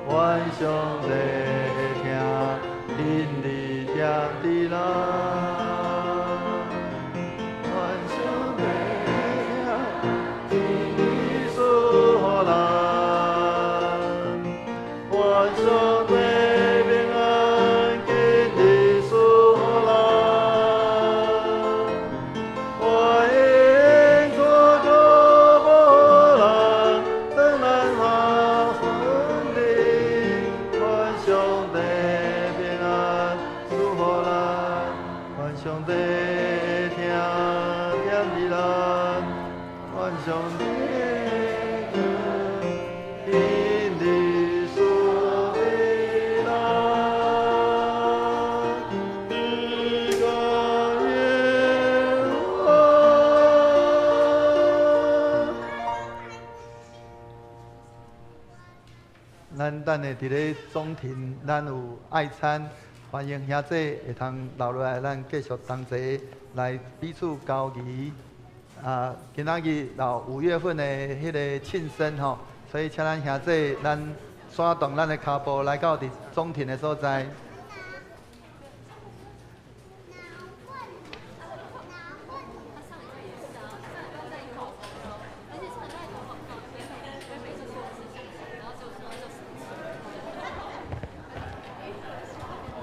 願上帝疼今日疼佇咱。願上帝疼今日賜予咱，願上帝平安今日賜予咱。願因主祝福咱，當咱發順利，願上帝平安賜予咱，願上帝疼疼佇咱，願上帝光今日賜予咱。天國耶和華。咱等下佇咧中庭，咱有愛餐，歡迎兄弟會通留落來，咱繼續同齊來彼此交誼。啊，今仔日到5月份的彼个慶生吼，所以請咱兄弟咱徙動咱的跤步來到佇中庭的所在。